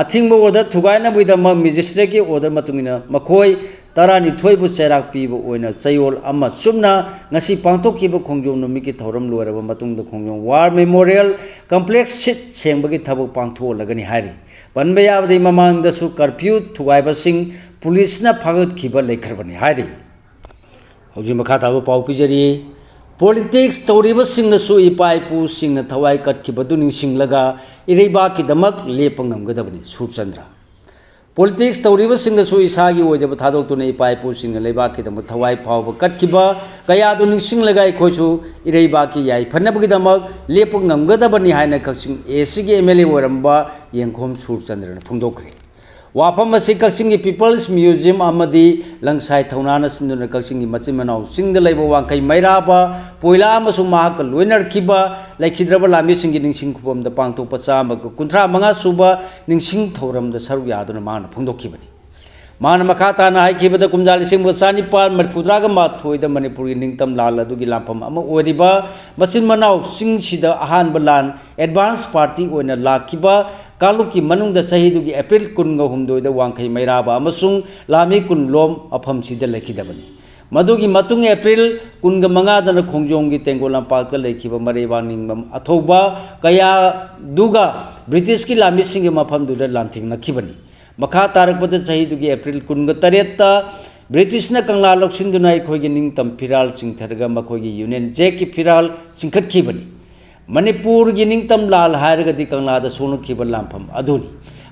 ꯑꯊꯤꯡꯕ ꯑꯣꯔꯗꯔ ꯊꯨꯒꯥꯏꯅꯕꯒꯤꯗꯃꯛ ꯃꯦꯖꯤꯁꯇ꯭ꯔꯦꯠꯀꯤ ꯑꯣꯔꯗꯔ ꯃꯇꯨꯡ ꯏꯟꯅ ꯃꯈꯣꯏ ꯇꯔꯥꯅꯤꯊꯣꯏꯕꯨ ꯆꯩꯔꯥꯛ ꯄꯤꯕ ꯑꯣꯏꯅ ꯆꯌꯣꯜ ꯑꯃ ꯆꯨꯞꯅ ꯉꯁꯤ ꯄꯥꯡꯊꯣꯛꯈꯤꯕ ꯈꯣꯡꯖꯣꯝ ꯅꯨꯃꯤꯠꯀꯤ ꯊꯧꯔꯝ ꯂꯣꯏꯔꯕ ꯃꯇꯨꯡꯗ ꯈꯣꯡꯖꯣꯝ ꯋꯥꯔ ꯃꯦꯃꯣꯔꯤꯌꯦꯜ ꯀꯝꯄ꯭ꯂꯦꯛꯁ ꯁꯤꯠ ꯁꯦꯡꯕꯒꯤ ꯊꯕꯛ ꯄꯥꯡꯊꯣꯛꯍꯜꯂꯒꯅꯤ ꯍꯥꯏꯔꯤ꯫ ꯄꯟꯕ ꯌꯥꯕꯗꯤ ꯃꯃꯥꯡꯗꯁꯨ ꯀꯔꯐ꯭ꯌꯨ ꯊꯨꯒꯥꯏꯕꯁꯤꯡ ꯄꯨꯂꯤꯁꯅ ꯐꯥꯒꯠꯈꯤꯕ ꯂꯩꯈ꯭ꯔꯕꯅꯤ ꯍꯥꯏꯔꯤ꯫ ꯍꯧꯖꯤꯛ ꯃꯈꯥ ꯇꯥꯕ ꯄꯥꯎ ꯄꯤꯖꯔꯤ꯫ ꯄꯣꯂꯤꯇꯤꯛꯁ ꯇꯧꯔꯤꯕꯁꯤꯡꯅꯁꯨ ꯏꯄꯥ ꯏꯄꯨꯁꯤꯡꯅ ꯊꯋꯥꯏ ꯀꯠꯈꯤꯕꯗꯨ ꯅꯤꯡꯁꯤꯡꯂꯒ ꯏꯔꯩꯕꯥꯛꯀꯤꯗꯃꯛ ꯂꯦꯞꯄ ꯉꯝꯒꯗꯕꯅꯤ꯫ ꯁꯨꯔꯆꯟꯗ꯭ꯔ꯫ ꯄꯣꯂꯤꯇꯤꯛꯁ ꯇꯧꯔꯤꯕꯁꯤꯡꯅꯁꯨ ꯏꯁꯥꯒꯤ ꯑꯣꯏꯖꯕ ꯊꯥꯗꯣꯛꯇꯨꯅ ꯏꯄꯥ ꯏꯄꯨꯁꯤꯡꯅ ꯂꯩꯕꯥꯛꯀꯤꯗꯃꯛ ꯊꯋꯥꯏ ꯐꯥꯎꯕ ꯀꯠꯈꯤꯕ ꯀꯌꯥꯗꯨ ꯅꯤꯡꯁꯤꯡꯂꯒ ꯑꯩꯈꯣꯏꯁꯨ ꯏꯔꯩꯕꯥꯛꯀꯤ ꯌꯥꯏꯐꯅꯕꯒꯤꯗꯃꯛ ꯂꯦꯞꯄ ꯉꯝꯒꯗꯕꯅꯤ ꯍꯥꯏꯅ ꯀꯛꯆꯤꯡ ꯑꯦ ꯁꯤꯒꯤ ꯑꯦꯝ ꯑꯦꯜ ꯑꯦ ꯑꯣꯏꯔꯝꯕ ꯌꯦꯡꯈꯣꯝ ꯁꯨꯔꯆꯟꯗ꯭ꯔꯅ ꯐꯣꯡꯗꯣꯛꯈ꯭ꯔꯦ꯫ ꯋꯥꯐꯝ ꯑꯁꯤ ꯀꯛꯆꯤꯡꯒꯤ ꯄꯤꯄꯜꯁ ꯃ꯭ꯌꯨꯖꯤꯌꯝ ꯑꯃꯗꯤ ꯂꯪꯁꯥꯏ ꯊꯧꯅꯥꯅ ꯁꯤꯟꯗꯨꯅ ꯀꯛꯆꯤꯡꯒꯤ ꯃꯆꯤꯟ ꯃꯅꯥꯎ ꯆꯤꯡꯗ ꯂꯩꯕ ꯋꯥꯡꯈꯩ ꯃꯩꯔꯥꯕ ꯄꯣꯏꯂꯥ ꯑꯃꯁꯨꯡ ꯃꯍꯥꯛꯀ ꯂꯣꯏꯅꯔꯛꯈꯤꯕ ꯂꯩꯈꯤꯗ꯭ꯔꯕ ꯂꯥꯟꯃꯤꯁꯤꯡꯒꯤ ꯅꯤꯡꯁꯤꯡ ꯈꯨꯕꯝꯗ ꯄꯥꯡꯊꯣꯛꯄ ꯆꯥꯝꯃꯒ ꯀꯨꯟꯊ꯭ꯔꯥ ꯃꯉꯥ ꯁꯨꯕ ꯅꯤꯡꯁꯤꯡ ꯊꯧꯔꯝꯗ ꯁꯔꯨꯛ ꯌꯥꯗꯨꯅ ꯃꯍꯥꯛꯅ ꯐꯣꯡꯗꯣꯛꯈꯤꯕꯅꯤ꯫ ꯃꯥꯅ ꯃꯈꯥ ꯇꯥꯅ ꯍꯥꯏꯈꯤꯕꯗ, ꯀꯨꯝꯖꯥ ꯂꯤꯁꯤꯡ ꯑꯃꯒ ꯆꯥꯅꯤꯄꯥꯜ ꯃꯔꯤꯐꯨꯇꯔꯥꯒ ꯃꯥꯊꯣꯏꯗ ꯃꯅꯤꯄꯨꯔꯒꯤ ꯅꯤꯡꯇꯝ ꯂꯥꯜ ꯑꯗꯨꯒꯤ ꯂꯥꯟꯐꯝ ꯑꯃ ꯑꯣꯏꯔꯤꯕ ꯃꯆꯤꯟ ꯃꯅꯥꯎꯁꯤꯡꯁꯤꯗ ꯑꯍꯥꯟꯕ ꯂꯥꯟ ꯑꯦꯗꯚꯥꯟꯁ ꯄꯥꯔꯇꯤ ꯑꯣꯏꯅ ꯂꯥꯛꯈꯤꯕ ꯀꯥꯡꯂꯨꯞꯀꯤ ꯃꯅꯨꯡꯗ ꯆꯍꯤꯗꯨꯒꯤ ꯑꯦꯄ꯭ꯔꯤꯜ ꯀꯨꯟꯒ ꯍꯨꯝꯗꯣꯏꯗ ꯋꯥꯡꯈꯩ ꯃꯩꯔꯥꯕ ꯑꯃꯁꯨꯡ ꯂꯥꯃꯤ ꯀꯨꯟꯂꯣꯝ ꯃꯐꯝꯁꯤꯗ ꯂꯩꯈꯤꯗꯕꯅꯤ꯫ ꯃꯗꯨꯒꯤ ꯃꯇꯨꯡ ꯑꯦꯄ꯭ꯔꯤꯜ ꯀꯨꯟꯒ ꯃꯉꯥꯗꯅ ꯈꯣꯡꯖꯣꯝꯒꯤ ꯇꯦꯡꯒꯣꯜ ꯂꯝꯄꯥꯛꯇ ꯂꯩꯈꯤꯕ ꯃꯔꯩꯕꯥꯛ ꯅꯤꯡꯕ ꯑꯊꯧꯕ ꯀꯌꯥꯗꯨꯒ ꯕ꯭ꯔꯤꯇꯤꯁꯀꯤ ꯂꯥꯟꯃꯤꯁꯤꯡꯒꯤ ꯃꯐꯝꯗꯨꯗ ꯂꯥꯟꯊꯦꯡꯅꯈꯤꯕꯅꯤ꯫ ꯃꯈꯥ ꯇꯥꯔꯛꯄꯗ ꯆꯍꯤꯗꯨꯒꯤ ꯑꯦꯄ꯭ꯔꯤꯜ ꯀꯨꯟꯒ ꯇꯔꯦꯠꯇ ꯕ꯭ꯔꯤꯇꯤꯁꯅ ꯀꯪꯂꯥ ꯂꯧꯁꯤꯟꯗꯨꯅ ꯑꯩꯈꯣꯏꯒꯤ ꯅꯤꯡꯇꯝ ꯐꯤꯔꯥꯜ ꯆꯤꯡꯊꯔꯒ ꯃꯈꯣꯏꯒꯤ ꯌꯨꯅꯤꯌꯟ ꯖꯦꯛꯀꯤ ꯐꯤꯔꯥꯜ ꯆꯤꯡꯈꯠꯈꯤꯕꯅꯤ꯫ ꯃꯅꯤꯄꯨꯔꯒꯤ ꯅꯤꯡꯇꯝ ꯂꯥꯜ ꯍꯥꯏꯔꯒꯗꯤ ꯀꯪꯂꯥꯗ ꯁꯣꯛꯅꯈꯤꯕ ꯂꯥꯟꯐꯝ ꯑꯗꯨꯅꯤ꯫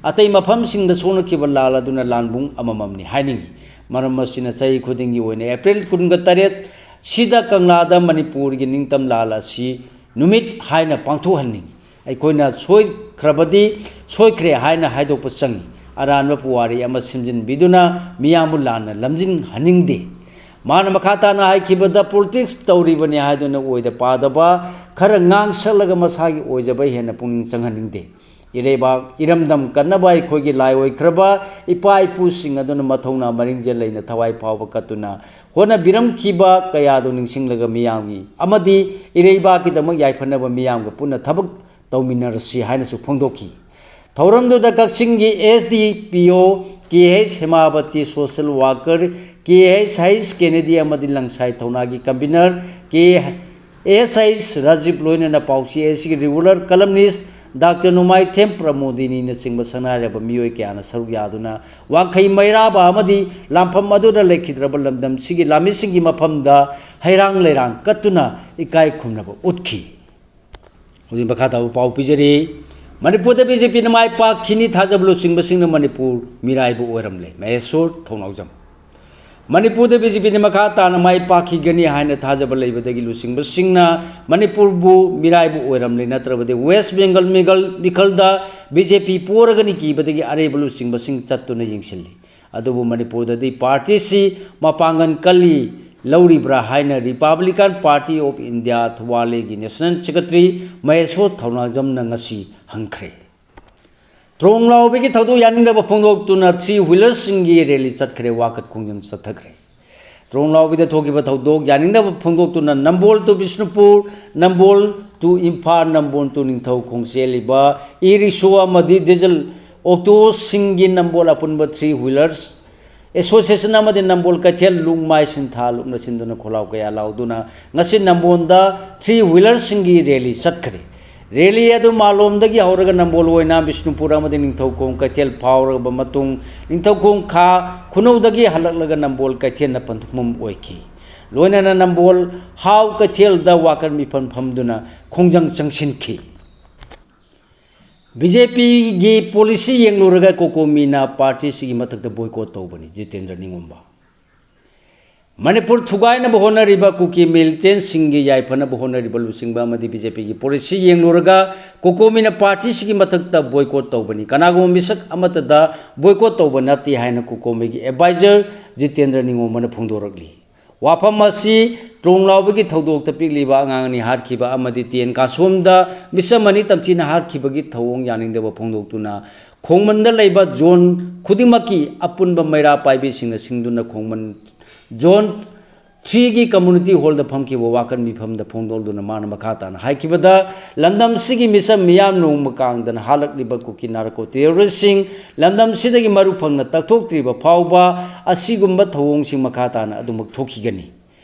ꯑꯇꯩ ꯃꯐꯝꯁꯤꯡꯗ ꯁꯣꯛꯅꯈꯤꯕ ꯂꯥꯜ ꯑꯗꯨꯅ ꯂꯥꯟꯕꯨꯡ ꯑꯃꯃꯝꯅꯤ ꯍꯥꯏꯅꯤꯡꯏ꯫ ꯃꯔꯝ ꯑꯁꯤꯅ ꯆꯍꯤ ꯈꯨꯗꯤꯡꯒꯤ ꯑꯣꯏꯅ ꯑꯦꯄ꯭ꯔꯤꯜ ꯀꯨꯟꯒ ꯇꯔꯦꯠ ꯁꯤꯗ ꯀꯪꯂꯥꯗ ꯃꯅꯤꯄꯨꯔꯒꯤ ꯅꯤꯡꯇꯝ ꯂꯥꯜ ꯑꯁꯤ ꯅꯨꯃꯤꯠ ꯍꯥꯏꯅ ꯄꯥꯡꯊꯣꯛꯍꯟꯅꯤꯡꯏ꯫ ꯑꯩꯈꯣꯏꯅ ꯁꯣꯏꯈ꯭ꯔꯕꯗꯤ ꯁꯣꯏꯈ꯭ꯔꯦ ꯍꯥꯏꯅ ꯍꯥꯏꯗꯣꯛꯄ ꯆꯪꯏ꯫ ꯑꯔꯥꯟꯕ ꯄꯨꯋꯥꯔꯤ ꯑꯃ ꯁꯦꯝꯖꯤꯟꯕꯤꯗꯨꯅ ꯃꯤꯌꯥꯝꯕꯨ ꯂꯥꯟꯅ ꯂꯝꯖꯤꯡꯍꯟꯅꯤꯡꯗꯦ꯫ ꯃꯥꯅ ꯃꯈꯥ ꯇꯥꯅ ꯍꯥꯏꯈꯤꯕꯗ, ꯄꯣꯂꯤꯇꯤꯛꯁ ꯇꯧꯔꯤꯕꯅꯤ ꯍꯥꯏꯗꯨꯅ ꯑꯣꯏꯗ ꯄꯥꯗꯕ ꯈꯔ ꯉꯥꯡꯁꯜꯂꯒ ꯃꯁꯥꯒꯤ ꯑꯣꯏꯖꯕ ꯍꯦꯟꯅ ꯄꯨꯛꯅꯤꯡ ꯆꯪꯍꯟꯅꯤꯡꯗꯦ꯫ ꯏꯔꯩꯕꯥꯛ ꯏꯔꯝꯗꯝ ꯀꯟꯅꯕ ꯑꯩꯈꯣꯏꯒꯤ ꯂꯥꯏ ꯑꯣꯏꯈ꯭ꯔꯕ ꯏꯄꯥ ꯏꯄꯨꯁꯤꯡ ꯑꯗꯨꯅ ꯃꯊꯧꯅꯥ ꯃꯔꯤꯡꯖꯦꯜ ꯂꯩꯅ ꯊꯋꯥꯏ ꯐꯥꯎꯕ ꯀꯠꯇꯨꯅ ꯍꯣꯠꯅꯕꯤꯔꯝꯈꯤꯕ ꯀꯌꯥꯗꯨ ꯅꯤꯡꯁꯤꯡꯂꯒ ꯃꯤꯌꯥꯝꯒꯤ ꯑꯃꯗꯤ ꯏꯔꯩꯕꯥꯛꯀꯤꯗꯃꯛ ꯌꯥꯏꯐꯅꯕ ꯃꯤꯌꯥꯝꯒ ꯄꯨꯟꯅ ꯊꯕꯛ ꯇꯧꯃꯤꯟꯅꯔꯁꯤ ꯍꯥꯏꯅꯁꯨ ꯐꯣꯡꯗꯣꯛꯈꯤ꯫ ꯊꯧꯔꯝꯗꯨꯗ ꯀꯛꯆꯤꯡꯒꯤ ꯑꯦꯁ ꯗꯤ ꯄꯤ ꯑꯣ ꯀꯦ ꯑꯩꯆ ꯍꯦꯃꯥꯕꯇꯤ, ꯁꯣꯁꯦꯜ ꯋꯥꯔꯀꯔ ꯀꯦ ꯑꯩꯆ ꯍꯩꯁ ꯀꯦꯅꯦꯗꯤ ꯑꯃꯗꯤ ꯂꯪꯁꯥꯏ ꯊꯧꯅꯥꯒꯤ ꯀꯟꯚꯤꯅꯔ ꯀꯦ ꯑꯦꯁ ꯑꯩꯆ ꯔꯥꯖꯤꯕ, ꯂꯣꯏꯅꯅ ꯄꯥꯎꯆꯦ ꯑꯁꯤꯒꯤ ꯔꯤꯒꯨꯂꯔ ꯀꯂꯝꯅꯤꯁ ꯗꯥꯛꯇꯔ ꯅꯣꯡꯃꯥꯏꯊꯦꯝ ꯄ꯭ꯔꯃꯣꯗꯤꯅꯤꯅꯆꯤꯡꯕ ꯁꯛꯅꯥꯏꯔꯕ ꯃꯤꯑꯣꯏ ꯀꯌꯥꯅ ꯁꯔꯨꯛ ꯌꯥꯗꯨꯅ ꯋꯥꯡꯈꯩ ꯃꯩꯔꯥꯕ ꯑꯃꯗꯤ ꯂꯥꯟꯐꯝ ꯑꯗꯨꯗ ꯂꯩꯈꯤꯗ꯭ꯔꯕ ꯂꯝꯗꯝꯁꯤꯒꯤ ꯂꯥꯟꯃꯤꯁꯤꯡꯒꯤ ꯃꯐꯝꯗ ꯍꯩꯔꯥꯡ ꯂꯩꯔꯥꯡ ꯀꯠꯇꯨꯅ ꯏꯀꯥꯏ ꯈꯨꯝꯅꯕ ꯎꯠꯈꯤ꯫ ꯍꯧꯖꯤꯛ ꯃꯈꯥ ꯇꯥꯕ ꯄꯥꯎ ꯄꯤꯖꯔꯤ꯫ ꯃꯅꯤꯄꯨꯔꯗ ꯕꯤ ꯖꯦ ꯄꯤꯅ ꯃꯥꯏ ꯄꯥꯛꯈꯤꯅꯤ ꯊꯥꯖꯕ ꯂꯨꯆꯤꯡꯕꯁꯤꯡꯅ ꯃꯅꯤꯄꯨꯔ ꯃꯤꯔꯥꯏꯕ ꯑꯣꯏꯔꯝꯂꯦ꯫ ꯃꯍꯦꯁꯣꯔ ꯊꯧꯅꯥꯎꯖꯝ꯫ ꯃꯅꯤꯄꯨꯔꯗ ꯕꯤ ꯖꯦ ꯄꯤꯅ ꯃꯈꯥ ꯇꯥꯅ ꯃꯥꯏ ꯄꯥꯛꯈꯤꯒꯅꯤ ꯍꯥꯏꯅ ꯊꯥꯖꯕ ꯂꯩꯕꯗꯒꯤ ꯂꯨꯆꯤꯡꯕꯁꯤꯡꯅ ꯃꯅꯤꯄꯨꯔꯕꯨ ꯃꯤꯔꯥꯏꯕ ꯑꯣꯏꯔꯝꯂꯦ, ꯅꯠꯇ꯭ꯔꯕꯗꯤ ꯋꯦꯁ ꯕꯦꯡꯒꯜ ꯃꯤꯒꯜ ꯃꯤꯈꯜꯗ ꯕꯤ ꯖꯦ ꯄꯤ ꯄꯣꯔꯒꯅꯤ ꯀꯤꯕꯗꯒꯤ ꯑꯔꯩꯕ ꯂꯨꯆꯤꯡꯕꯁꯤꯡ ꯆꯠꯇꯨꯅ ꯌꯦꯡꯁꯤꯜꯂꯤ꯫ ꯑꯗꯨꯕꯨ ꯃꯅꯤꯄꯨꯔꯗꯗꯤ ꯄꯥꯔꯇꯤꯁꯤ ꯃꯄꯥꯡꯒꯜ ꯀꯜꯂꯤ ꯂꯧꯔꯤꯕ꯭ꯔꯥ ꯍꯥꯏꯅ ꯔꯤꯄꯕ꯭ꯂꯤꯀꯥꯟ ꯄꯥꯔꯇꯤ ꯑꯣꯐ ꯏꯟꯗꯤꯌꯥ ꯊꯧꯕꯥꯜꯒꯤ ꯅꯦꯁꯅꯦꯜ ꯁꯦꯀ꯭ꯔꯦꯇꯔꯤ ꯃꯍꯦꯁꯣꯔ ꯊꯧꯅꯥꯎꯖꯝꯅ ꯉꯁꯤ ꯍꯪꯈ꯭ꯔꯦ꯫ ꯇ꯭ꯔꯣꯡ ꯂꯥꯎꯕꯒꯤ ꯊꯧꯗꯣꯛ ꯌꯥꯅꯤꯡꯗꯕ ꯐꯣꯡꯗꯣꯛꯇꯨꯅ three wheeler ꯁꯤꯡꯒꯤ rally ꯆꯠꯈ꯭ꯔꯦ, ꯋꯥꯀꯠ ꯈꯣꯡꯖꯪ ꯆꯠꯊꯈ꯭ꯔꯦ꯫ ꯇ꯭ꯔꯣꯡ ꯂꯥꯎꯕꯤꯗ ꯊꯣꯛꯈꯤꯕ ꯊꯧꯗꯣꯛ ꯌꯥꯅꯤꯡꯗꯕ ꯐꯣꯡꯗꯣꯛꯇꯨꯅ ꯅꯝꯕꯣꯜ to Bishnupur, Nambol to Imphal, Nambol to Ningthoukhong ꯆꯦꯜꯂꯤꯕ e-rickshaw ꯑꯃꯗꯤ diesel auto ꯁꯤꯡꯒꯤ ꯅꯝꯕꯣꯜ ꯑꯄꯨꯟꯕ three wheeler association ꯑꯃꯗꯤ ꯅꯝꯕꯣꯜ ꯀꯩꯊꯦꯜ ꯂꯨꯡꯃꯥꯏ ꯁꯤꯟꯊꯥ ꯂꯨꯞꯅ ꯁꯤꯟꯗꯨꯅ ꯈꯣꯜꯂꯥꯎ ꯀꯌꯥ ꯂꯥꯎꯗꯨꯅ ꯉꯁꯤ ꯅꯝꯕꯣꯜꯗ three wheeler ꯁꯤꯡꯒꯤ rally ꯆꯠꯈ꯭ꯔꯦ꯫ Rally ꯑꯗꯨ ꯃꯥꯂꯣꯝꯗꯒꯤ ꯍꯧꯔꯒ ꯅꯝꯕꯣꯜ ꯑꯣꯏꯅ ꯕꯤꯁꯅꯨꯄꯨꯔ ꯑꯃꯗꯤ ꯅꯤꯡꯊꯧꯈꯣꯡ ꯀꯩꯊꯦꯜ ꯐꯥꯎꯔꯕ ꯃꯇꯨꯡ ꯅꯤꯡꯊꯧꯈꯣꯡ ꯈꯥ ꯈꯨꯅꯧꯗꯒꯤ ꯍꯜꯂꯛꯂꯒ ꯅꯝꯕꯣꯜ ꯀꯩꯊꯦꯜꯗ ꯄꯟꯊꯨꯡꯐꯝ ꯑꯣꯏꯈꯤ꯫ ꯂꯣꯏꯅꯅ ꯅꯝꯕꯣꯜ ꯍꯥꯎ ꯀꯩꯊꯦꯜꯗ ꯋꯥꯀꯔ ꯃꯤꯐꯝ ꯐꯝꯗꯨꯅ ꯈꯣꯡꯖꯪ ꯆꯪꯁꯤꯟꯈꯤ꯫ ꯕꯤ ꯖꯦ ꯄꯤꯒꯤ policy ꯌꯦꯡꯂꯨꯔꯒ ꯀꯣꯀꯣꯃꯤꯅ party ꯁꯤꯒꯤ ꯃꯊꯛꯇ boycott ꯇꯧꯕꯅꯤ, ꯖꯤꯇꯦꯟꯗ꯭ꯔ ꯅꯤꯉꯣꯝꯕ꯫ ꯃꯅꯤꯄꯨꯔ ꯊꯨꯒꯥꯏꯅꯕ ꯍꯣꯠꯅꯔꯤꯕ ꯀꯨꯀꯤ militant ꯁꯤꯡꯒꯤ ꯌꯥꯏꯐꯅꯕ ꯍꯣꯠꯅꯔꯤꯕ ꯂꯨꯆꯤꯡꯕ ꯑꯃꯗꯤ ꯕꯤ ꯖꯦ ꯄꯤꯒꯤ policy ꯌꯦꯡꯂꯨꯔꯒ ꯀꯣꯀꯣꯃꯤꯅ party ꯁꯤꯒꯤ ꯃꯊꯛꯇ boycott ꯇꯧꯕꯅꯤ, ꯀꯅꯥꯒꯨꯝꯕ ꯃꯤꯁꯛ ꯑꯃꯠꯇꯗ boycott ꯇꯧꯕ ꯅꯠꯇꯦ ꯍꯥꯏꯅ ꯀꯣꯀꯣꯃꯤꯒꯤ advisor ꯖꯤꯇꯦꯟꯗ꯭ꯔ ꯅꯤꯉꯣꯝꯕꯅ ꯐꯣꯡꯗꯣꯔꯛꯂꯤ꯫ ꯋꯥꯐꯝ ꯑꯁꯤ ꯇ꯭ꯔꯣꯡ ꯂꯥꯎꯕꯒꯤ ꯊꯧꯗꯣꯛꯇ ꯄꯤꯛꯂꯤꯕ ꯑꯉꯥꯡ ꯑꯅꯤ ꯍꯥꯠꯈꯤꯕ ꯑꯃꯗꯤ ꯇꯦꯟ ꯀꯥꯁꯣꯝꯗ ꯃꯤꯆꯝ ꯑꯅꯤ ꯇꯝꯊꯤꯅ ꯍꯥꯠꯈꯤꯕꯒꯤ ꯊꯧꯑꯣꯡ ꯌꯥꯅꯤꯡꯗꯕ ꯐꯣꯡꯗꯣꯛꯇꯨꯅ ꯈꯣꯡꯃꯟꯗ ꯂꯩꯕ zone ꯈꯨꯗꯤꯡꯃꯛꯀꯤ ꯑꯄꯨꯟꯕ ꯃꯩꯔꯥ ꯄꯥꯏꯕꯤꯁꯤꯡꯅ ꯁꯤꯡꯗꯨꯅ ꯈꯣꯡꯃꯟ zone three ꯒꯤ community hall ꯗ ꯐꯝꯈꯤꯕ ꯋꯥꯀꯠ ꯃꯤꯐꯝꯗ ꯐꯣꯡꯗꯣꯛꯗꯨꯅ ꯃꯥꯅ ꯃꯈꯥ ꯇꯥꯅ ꯍꯥꯏꯈꯤꯕꯗ, ꯂꯝꯗꯝꯁꯤꯒꯤ ꯃꯤꯆꯝ ꯃꯤꯌꯥꯝ ꯅꯣꯡꯃ ꯀꯥꯡꯗꯅ ꯍꯥꯠꯂꯛꯂꯤꯕ ꯀꯨꯀꯤ narco terrorist ꯁꯤꯡ ꯂꯝꯗꯝꯁꯤꯗꯒꯤ ꯃꯔꯨ ꯐꯪꯅ ꯇꯛꯊꯣꯛꯇ꯭ꯔꯤꯕ ꯐꯥꯎꯕ ꯑꯁꯤꯒꯨꯝꯕ ꯊꯧꯑꯣꯡꯁꯤꯡ ꯃꯈꯥ ꯇꯥꯅ ꯑꯗꯨꯃꯛ ꯊꯣꯛꯈꯤꯒꯅꯤ꯫